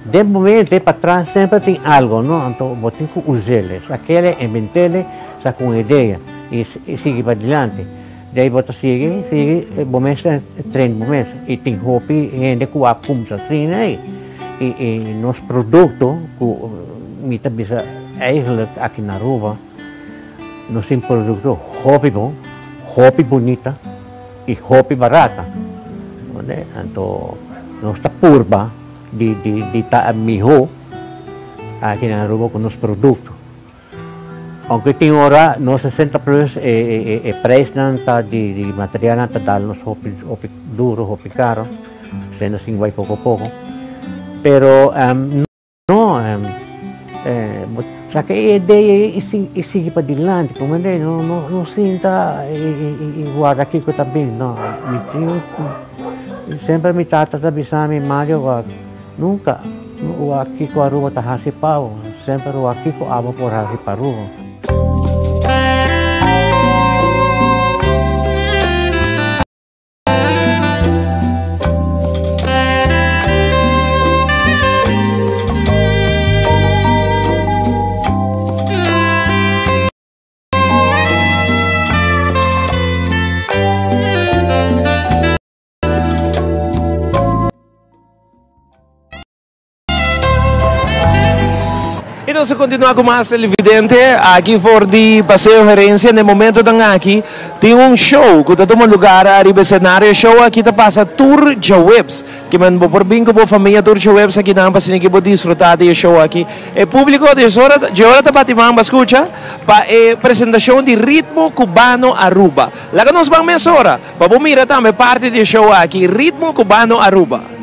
den momento e patras semper tin algo, no? Anto bo tin ku us'el, sak'el, invent'el, saka un idea i sigui padilanti. Dei bo ta sigui, sigui, bo mes ta train bo mes. I tin hopi hende ku a kumsa asina ei. I nos produkto ku mi ta bisa eigenlijk aki na Aruba, Nos tin producto hopi bon, hopi bunita y hopi barata. Anto nos ta purba di di ta miho aki na Aruba cu nos producto. Aunke tin ora nos 60 plus e prijsnan ta di materialnan ta dal nos hopi hopi duro, hopi caro, esey nos tin bay poco poco. Pero No, bo saka e idea ei i sigui padilanti, comprende? No, no, no sinta i warda kiko ta bin, no. Mi tin, semper mi tata ta bisa mi, Mario, wak, nunka wak kiko Aruba ta hasi pa bo, semper wak kiko abo por hasi pa Aruba. Y nos a continua cu mas televidente aki for di Paseo Herencia. Na e momentonan aki tin un show cu ta tuma lugar ariba escenario. E show aki ta pasa tur djaweps. Kimen bo por bin cu bo famia tur djaweps akinan pa asina ki bo disfruta di e show aki. E publico di ora dje ora ta bati man pa scucha pa e presentacion di Ritmo Cubano Aruba. Laga nos ban mesora pa bo mira tambe parti di e show aki, Ritmo Cubano Aruba.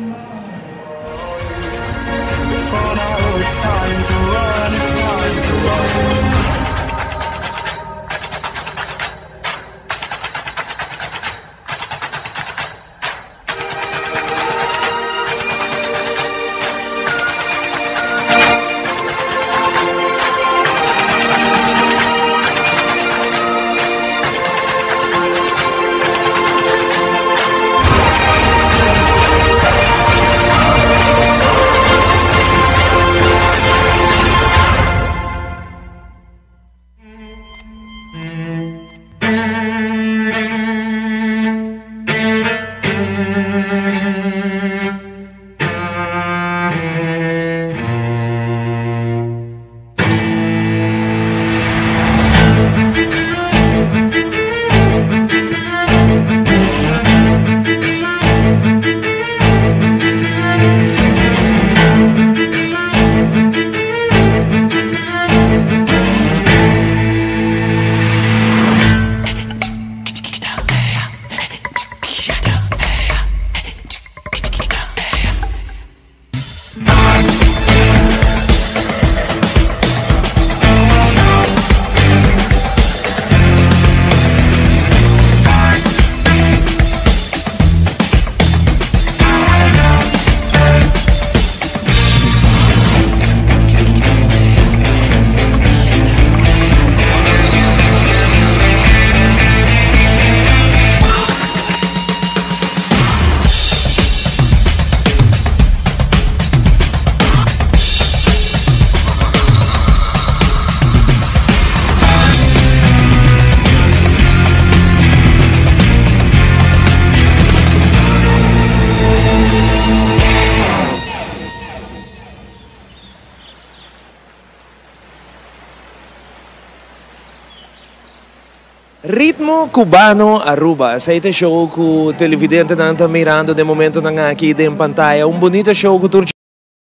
Ritmo Cubano Aruba. Esei ta e show cu televidentenan ta mirando den momentonan aki den pantaya. Un bunita show cu tur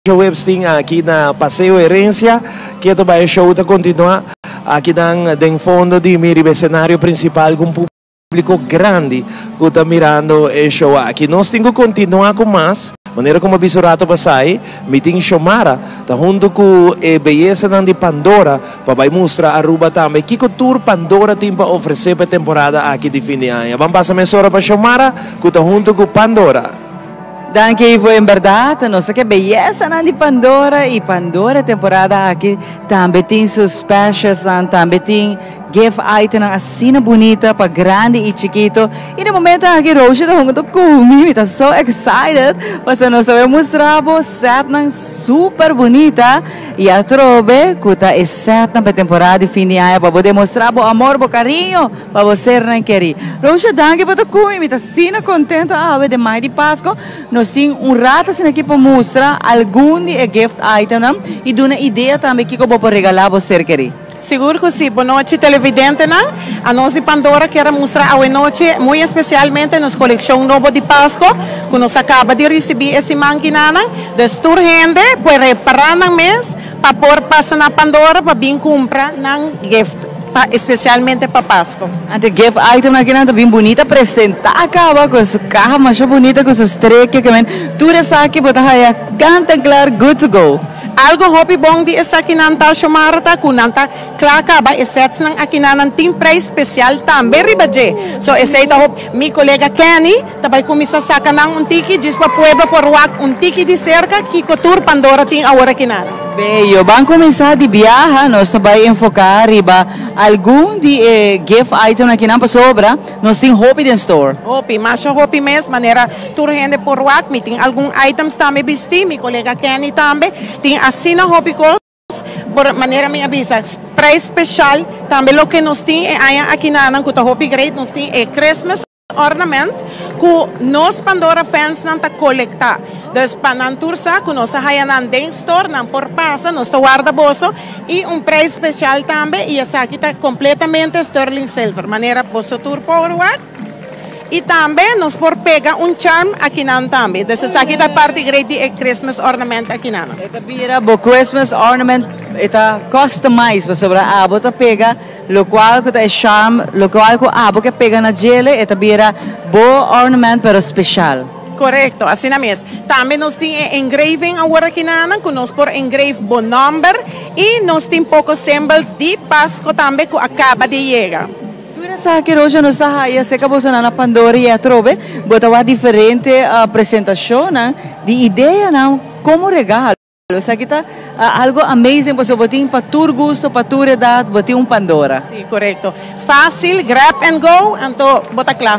djaweps tin aki na Paseo Herencia. Keto bai e show ta continua akinan den fondo di mi riba e scenario principal cu un. publico grandi cu ta mirando e show aki. Nos tin cu continua cu mas, manera como a bisa un rato pasai, mi tin Xiomara ta hunto cu e beyesanan di Pandora pa bay mustra Aruba tambe kico tur Pandora tin pa ofrece pa e temporada aki di fin di aña. Ban pasa mesora pa Xiomara cu ta hunto cu Pandora. Danki Ivo, en berdad nos ta ke beyesanan di Pandora y Pandora e temporada aki tambe tin su specialsnan, tambe tin gift itemnan asina bunita pa grandi y chikito y na momento aki Roosje ta hunto cu mi, mi ta so excited pasobra nos ta bay mustra bo setnan super bunita y atrobe cu ta e setnan pa e temporada di fin di aña pa bo demostra bo amor, bo cariño pa bo sernan keri. Roosje danki pa ta cu mi, mi ta asina contento awe den mai di Pasco nos tin un rato asina aki pa mustra algun di e gift itemnan y duna idea tambe kico bo por regala bo ser keri. Sigur ku si. Bonochi televidentenan. Anos di Pandora kier a mustra awenochi muy espesialmente nos kolekshon nobo di Pasko ku nos a kaba di risibí e siman kinanan. Dus tur hende por repará nan mes pa por pasa na Pandora pa bin kumpra nan gift pa espesialmente pa Pasko. Anto e gift itemnan akinan ta bin bunita presentá kaba ku su kaha masha bunita ku su streke ke men tur esaki bo ta haya kant en klar good to go. Algo hopi bon di esakinan ta, Xiomara, ta ku nan ta kla kaba e setsnan akinan nan tin prijs spesial tambe riba dje. So esei ta hopi. Mi kolega Kenny ta bai kuminsá saka nan un tiki djis pa pueblo por wak un tiki di serka kiko tur Pandora tin awor akinan. Bello. Ban kuminsá di biaha nos ta bai enfoká riba algun di e gift itemnan akinan pasobra Nos tin hopi den store. Hopi, masha hopi mes, manera tur hende por wak. Mi tin algun items tambe bisti, mi kolega Kenny tambe. Tin asina hopi kos, por manera mi a bisa, prijs special. Tambe loke nos tin e aña aki nanan ku ta hopi great, nos tin e Christmas ornament ku nos Pandora fansnan ta kolekta. Dus pa nan tur sa ku nos a haya nan den store, nan por pasa, nos ta warda boso. Y un prijs special tambe y esaki ta completamente sterling silver manera boso tur por wak y tambe nos por pega un charm akinan tambe dus esaki ta parti great di e Christmas ornament akinan. E ta bira bo Christmas ornament e ta customize pasobra abo ta pega locual cu ta e charm locual cu abo ke pega na djele e ta bira bo ornament pero special. Korekto, asina mes. Tambe nos tin e engraving awor aki nanan ku nos por engrave bo nòmber i nos tin poko symbols di Pasko tambe ku a kaba di yega. Tur esaki Roger nos ta haya serka bosonan na Pandora i atrobe bo ta wak diferente presentashonnan di ideanan komo regalo. Esaki ta algo amazing pasobra bo tin pa tur gusto, pa tur edad, bo tin un Pandora. Sí, korekto. Fácil, grab and go, anto bo ta kla.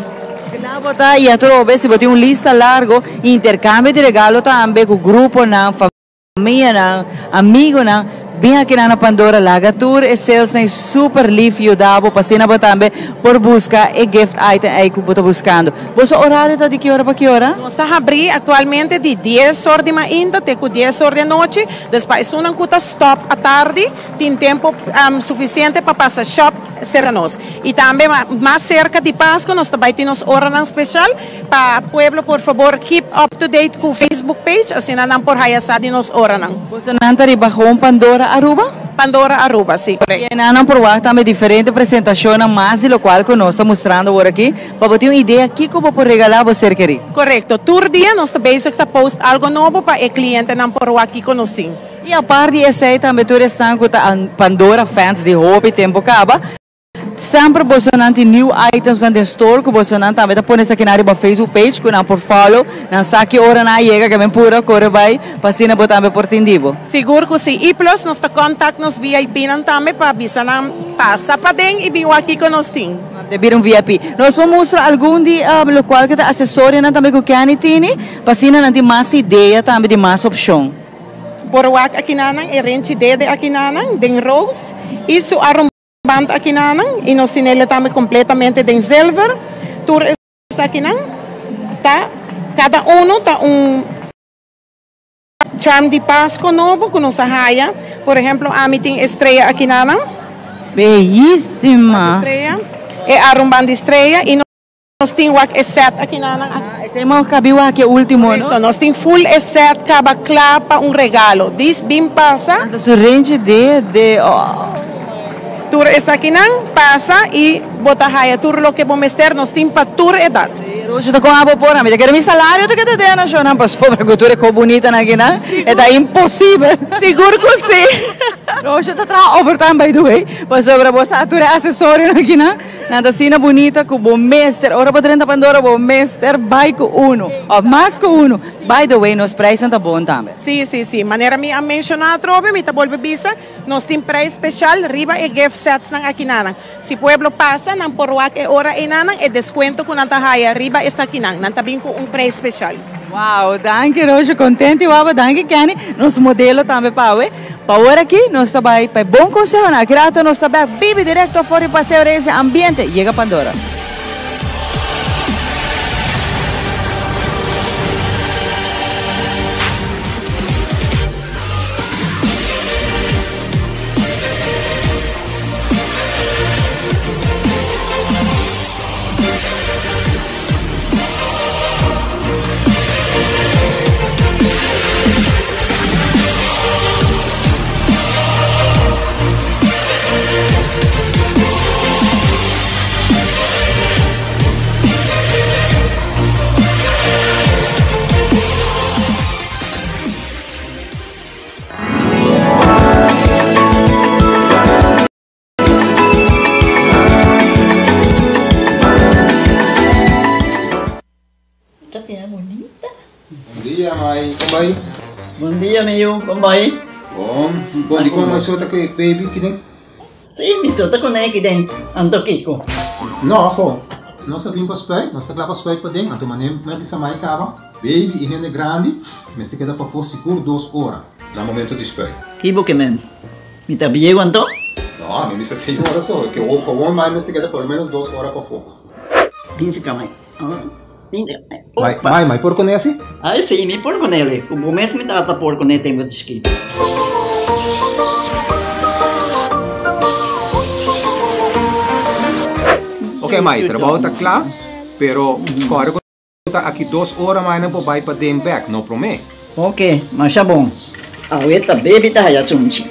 Kla bo ta i atrobe si bo tin un lista largo, interkambio di regalo tambe ku gruponan, famianan, amigonan, bin akinan na Pandora laga tur e salesnan super lif yuda bo pa asina bo tambe por buska e gift item ei ku bo ta buskando. Boso orario ta di ki ora pa ki ora? Nos ta habrí aktualmente di dies or di mainta te ku dies or di anochi, dus pa esunnan ku ta stòp atardi tin tempu sufisiente pa pasa shòp serka nos. I tambe mas serka di Pasku nos ta bai tin nos oranan speshal pa pueblo por fabor keep up to date ku Facebook page asina nan por haya sa di nos oranan. Boso nan ta riba Home Pandora Aruba? Pandora Aruba, si, korekto. I einan nan por wak tambe diferente presentashonnan mas di lokual ku nos ta mustrando awor aki. Pa bo tin un idea kiko bo por regalá bo ser kerí. Korekto. Tur dia nos ta bezig ta post algo nobo pa e klientenan por wak kiko nos tin. I apart di esei tambe tur esnan ku ta Pandora fans di hopi tempu kaba, semper bosonan tin new itemsnan den store ku bosonan tambe ta pone esakinan riba Facebook page ku nan por follow, nan sa ki ora nan a yega ke men pura kore bai pa asina bo tambe por tin di bo. Sigur ku si. I plus nos ta contact nos VIP-nan tambe pa bisa nan pasa paden i bin wak kiko nos tin. Te bira un VIP. Nos por mustra algun di locual cu ta accesorionan tambe cu Kenny tini, pa asina nan tin mas idea tambe di mas opcion. Por wak akinanan e renchi dede akinanan den rose y su armband akinanan y nos tinele tambe completamente den zilver. Tur esakinan ta cada uno ta un Charm di Pasco nobo cu nos a haya. Por ehemplo, ami tin e strea akinanan. Beyísima! Strea, e arumban di strea y nos tin wak e set akinanan. Ah, esey mo cabi wak e ultimo, no? Correcto, nos tin full e set caba cla pa un regalo. Dis bin pasa. Anto su renchi de, de, oh. Tur esakinan pasa y bo ta haya tur loke bo mester, nos tin pa tur edad. Roosje ta con abo por a mi ta kere mi salario ta keda den na shownan pasobra cu tur e co bunitanan akinan e ta imposibel. Sigur cu si. Roosje ta traha overtime by the way pasobra bo sa tur e accesorionan akinan nan ta asina bunita cu bo mester ora bo drenta Pandora bo mester bay cu uno of mas cu uno. By the way nos prijsnan ta bon tambe. Si si si manera mi a menciona atrobe mi ta bolbe bisa. Nos tin prijs special riba e gift setsnan akinanan. Si pueblo pasa, nan por wak e ora einanan e descuento cu nan ta haya riba esakinan. Nan ta bin cu un prijs special. Wow, danki Roosje, contento y waba, danki Kenny, nos modelo tambe pa awe. Pa awor aki nos ta bay pa e bon consehonan. Aki rato nos ta bek bibi directo for di Paseo Reyes Ambiente, yega Pandora. Ta bira bunita. Bon dia, mai. Kon bai? Bon dia, mi yu. Kon bai? Bon. Bon, di kon mai so ta ku e baby kiden? Si, mi so ta kuné kiden. Anto kiko? No, ho. Nos a bin pa spuit. Nos ta kla pa spuit paden. Anto manera mi a bisa mai kaba, baby i hende grandi mester keda pafó sigur dos ora na momento di spuit. Ki bo ke men? Mi ta bieu anto? No, mi bisa seis ora so. Ke wou mai mester keda por lo menos dos ora pafó. Bin si ka mai. Mai, mai, mai por kuné asi? Ai si, mi por kuné li. Ku bo mes mi tata por kuné tempu di chikitu. Ok mai, trabou ta kla, pero kòrda ku ta aki dos ora mai nan por bai paden bèk, no promé. Ok, masha bon. Awe ta bebi ta haya sunchi.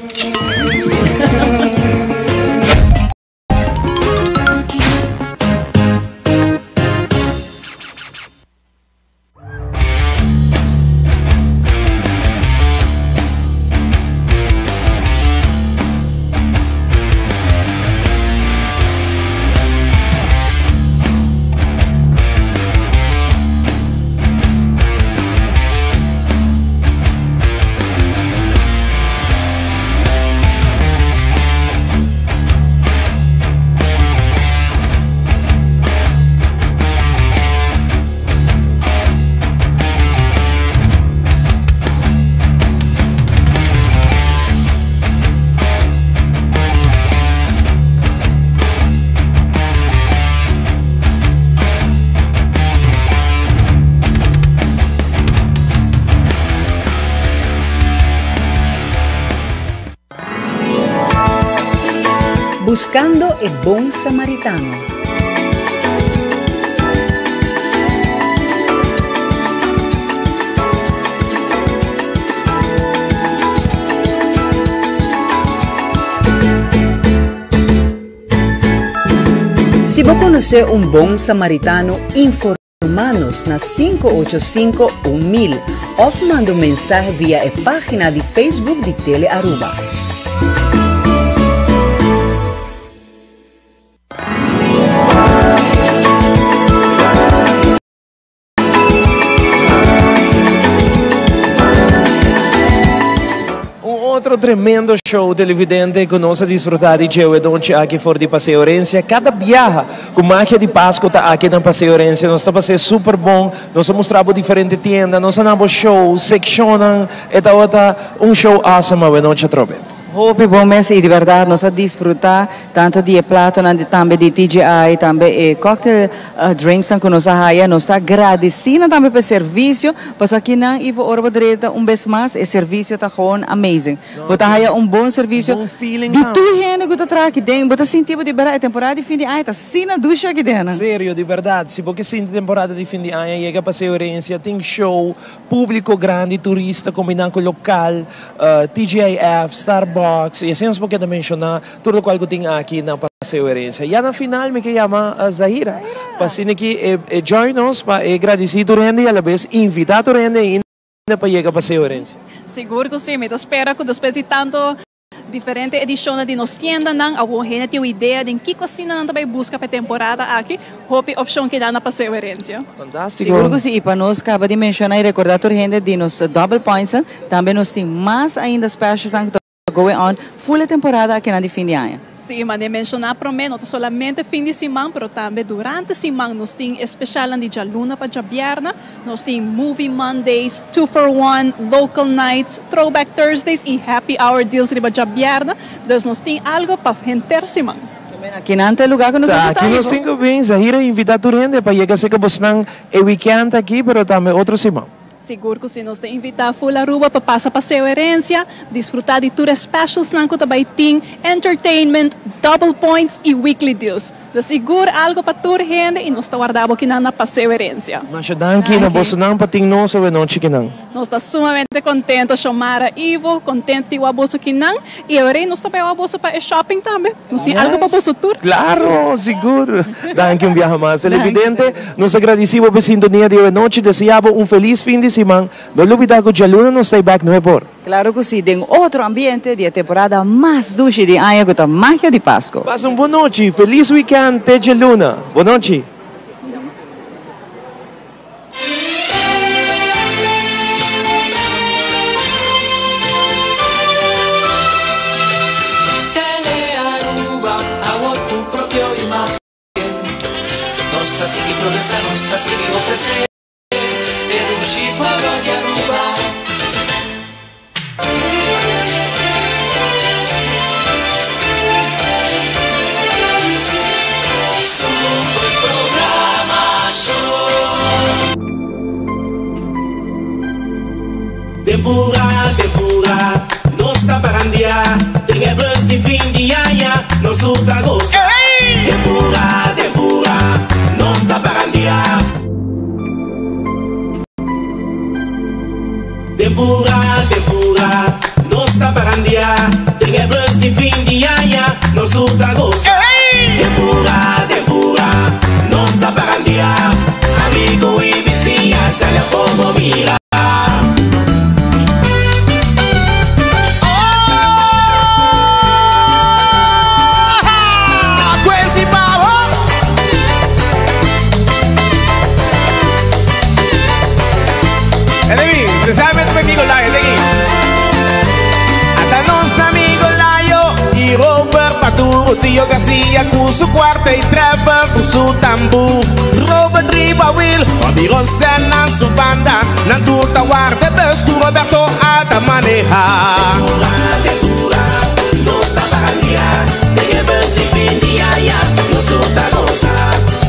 Buscando e Bon Samaritano. Si bo conoce un bon samaritano, informa nos na 585 1000 of manda un mensahe via e pagina di Facebook di Tele Aruba. Un otro tremendo show televidente cu nos a disfruta di dje donchi aki for di Paseo Herencia. Cada biaha cu Magia di Pasco ta aki na Paseo Herencia nos ta pas'e super bon. Nos a mustra bo diferente tienda, nos a na bo show, seccionnan. E tabata un show awesome awe nochi atrobe. Hopi bon mes y di berdad nos a disfruta tanto di e platonan di tambe di TGI tambe e cocktail drinksnan cu nos a haya. Nos ta gradeci nan tambe pa e servicio pasobra akinan Ivo ora bo drenta un bes mas e servicio ta gewoon amazing. Bo ta haya un bon servicio di tur hende cu ta traha aki den. Bo ta sinti bo di berdad e temporada di fin di aña ta asina dushi aki den. Serio di berdad si bo ke sinti temporada di fin di aña yega Paseo Herencia tin show, publico grandi, turista combina cu local, TGIF, Starbucks. box y asina nos por keda menciona tur locual cu tin aki na Paseo Herencia. Ya na final mi ke yama Zahira pa asina ki e join nos pa e gradici tur hende y alabes invita tur hende ainda pa yega Paseo Herencia. Sigur cu si, mi ta spera cu despues di tanto diferente edicionnan di nos tiendanan, awor hende tin un idea den kico asina nan ta bay busca pa e temporada aki. Hopi opcion keda na Paseo Herencia. Fantastico. Sigur cu si, y pa nos caba di menciona y recorda tur hende di nos double pointsnan, tambe nos tin mas ainda specialsnan cu ta going on full e temporada akinan di fin di aña. Sí, manera menciona prome, no ta solamente fin di siman, pero tambe durante siman nos tin e specialnan di djaluna pa djabierna. Nos tin Movie Mondays, Two for One, Local Nights, Throwback Thursdays y Happy Hour Deals riba djabierna. Dus nos tin algo pa henter siman. Akinan ta e lugar cu nos Ta a aki nos tin cu bin. Zahira invita tur hende pa yega cerca bosnan e weekend aki, pero tambe otro siman. Sigur cu si nos ta invita full Aruba pa pasa Paseo Herencia, disfruta di tur e specialsnan cu ta bay tin, entertainment, double points y weekly deals. Ta sigur algo pa tur hende y nos ta warda bo kinan na Paseo Herencia. Masha danki na bosonan pa tin nos awe nochi kinan. Nos ta sumamente contento Xiomara, Ivo, contento di wak boso kinan y awe nos ta bay wak boso pa e shopping tambe. Nos tin algo pa boso tur. Claro, sigur. Danki un biaha mas. Televidente, nos ta gradici bo pa e sintonia di awe nochi. Desea bo un feliz fin di siman. No lubida cu djaluna nos ta back nuebe or. Claro cu si, den otro ambiente di e temporada mas dushi di aña cu ta Magia di Pasco. Pasa un bon nochi, feliz weekend te djaluna. Bon nochi. Telearuba, awor cu propio imagen. Nos ta sigui progresa, nos ta sigui ofrece e dushi pueblo di Aruba. Super programacion. Tempura, tempura, nos ta barandia. Den e bus di fin di aña, nos tur ta gosa. Tempura, tempura, nos ta barandia. Tempura, tempura, nos ta barandia. Den e bus di fin di aña, nos tur ta gosa. Tempura, tempura, nos ta barandia. Amigo y bisiña, sali afó bo mira. Ata nos amigo Layo y Robert Paturo, Tio Garcia cu su cuarta y Trevor cu su tambú. Robert riba wiel, Bobby Rossana su banda, nan tur ta warda bus cu Roberto a ta maneha. Tempura, nos ta barandia, den e bus di fin di aña, nos tur ta goza.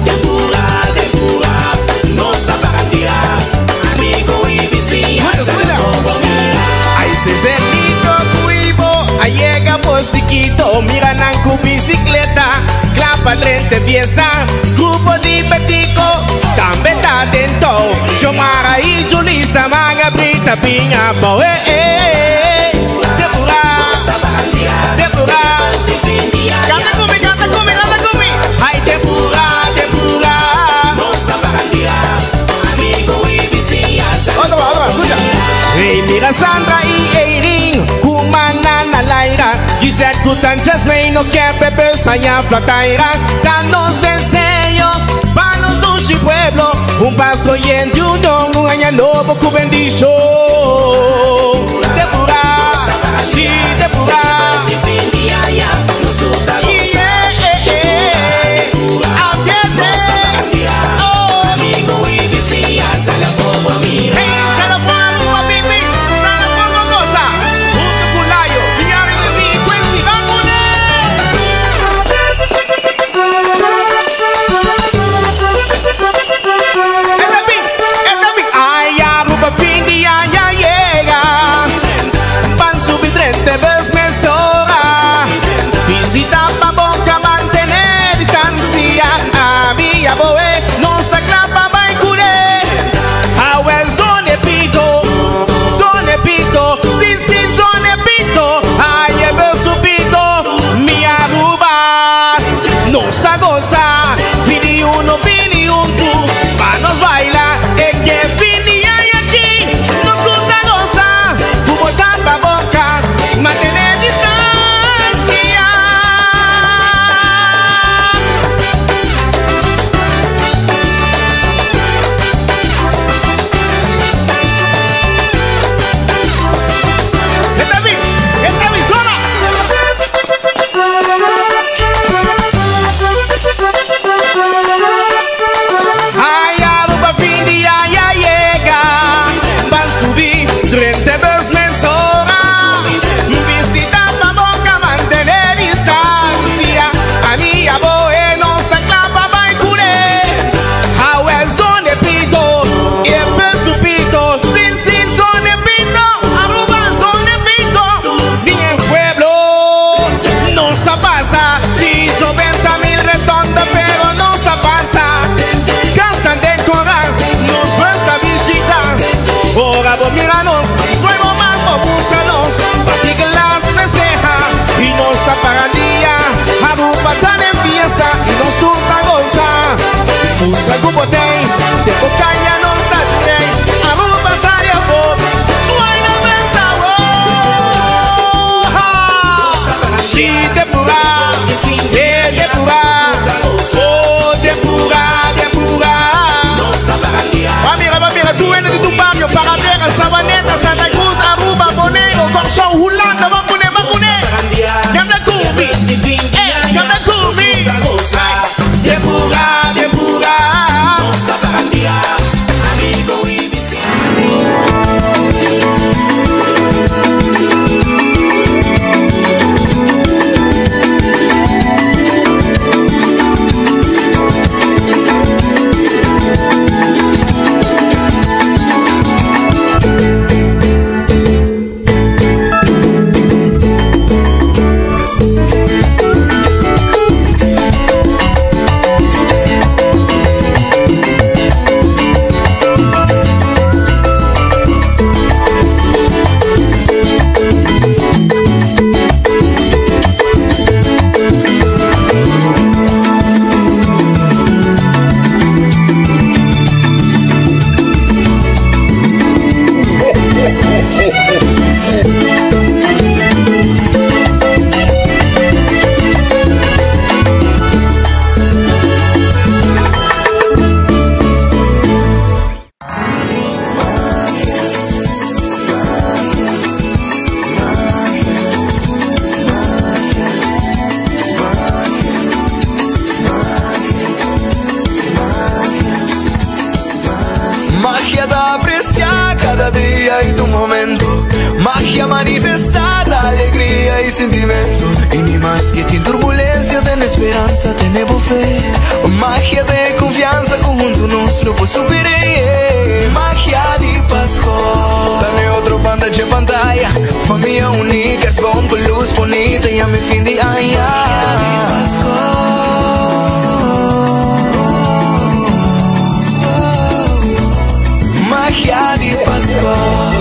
Tempura, tempura, nos ta barandia, amigo y bisiña, sali como mira. Ay, Cecelito cu Ivo a yega bos chiquito, mira nan cu bicicleta, cla pa drenta fiesta. Grupo di Betico tambe ta den tou, Xiomara y Julissa man a brita bin abou. Eh, eh, tempura, tempura, canta cu mi, canta cu mi, canta cu mi. Ay, tempura, tempura. Otro, otro, escucha. Hey, mira Sandra y Eirin, cu manana Laira, Gisette cu tan Jasmine, no kier bebe saña flataira. Ta nos deseo pa nos dushi pueblo, un Pasco yen di union, un aña nobo cu bendicion. Tempura, sí, tempura. bo t'ei. Den bo kaya nos ta drei. Aruba sali afó, wai na pensa oh, ha. Si tempura, e tempura, oh tempura, tempura. Ban mira, ban mira, tur hende di tur bario, Paradera, Savaneta, Santa Cruz, Aruba, Boneiru, Kòrsou, Hulanda, ban kuné, ban kuné. Kanta ku mi, eh, kanta ku mi. Tempura, tempura. Magia ta aprecia cada dia y tur momento. Magia manifesta ta alegria y sentimento. Y ni maske tin turbulencia, tene speransa, tene bo fe. Magia ta e confiansa cu hunto nos lo por supera. Magia di Pasco. Ta n'e otro banda dje pantaya. Famia uni, kerstboom cu luz bonita y ami fin di aña. Magia di Pasco. Magia di Pasco.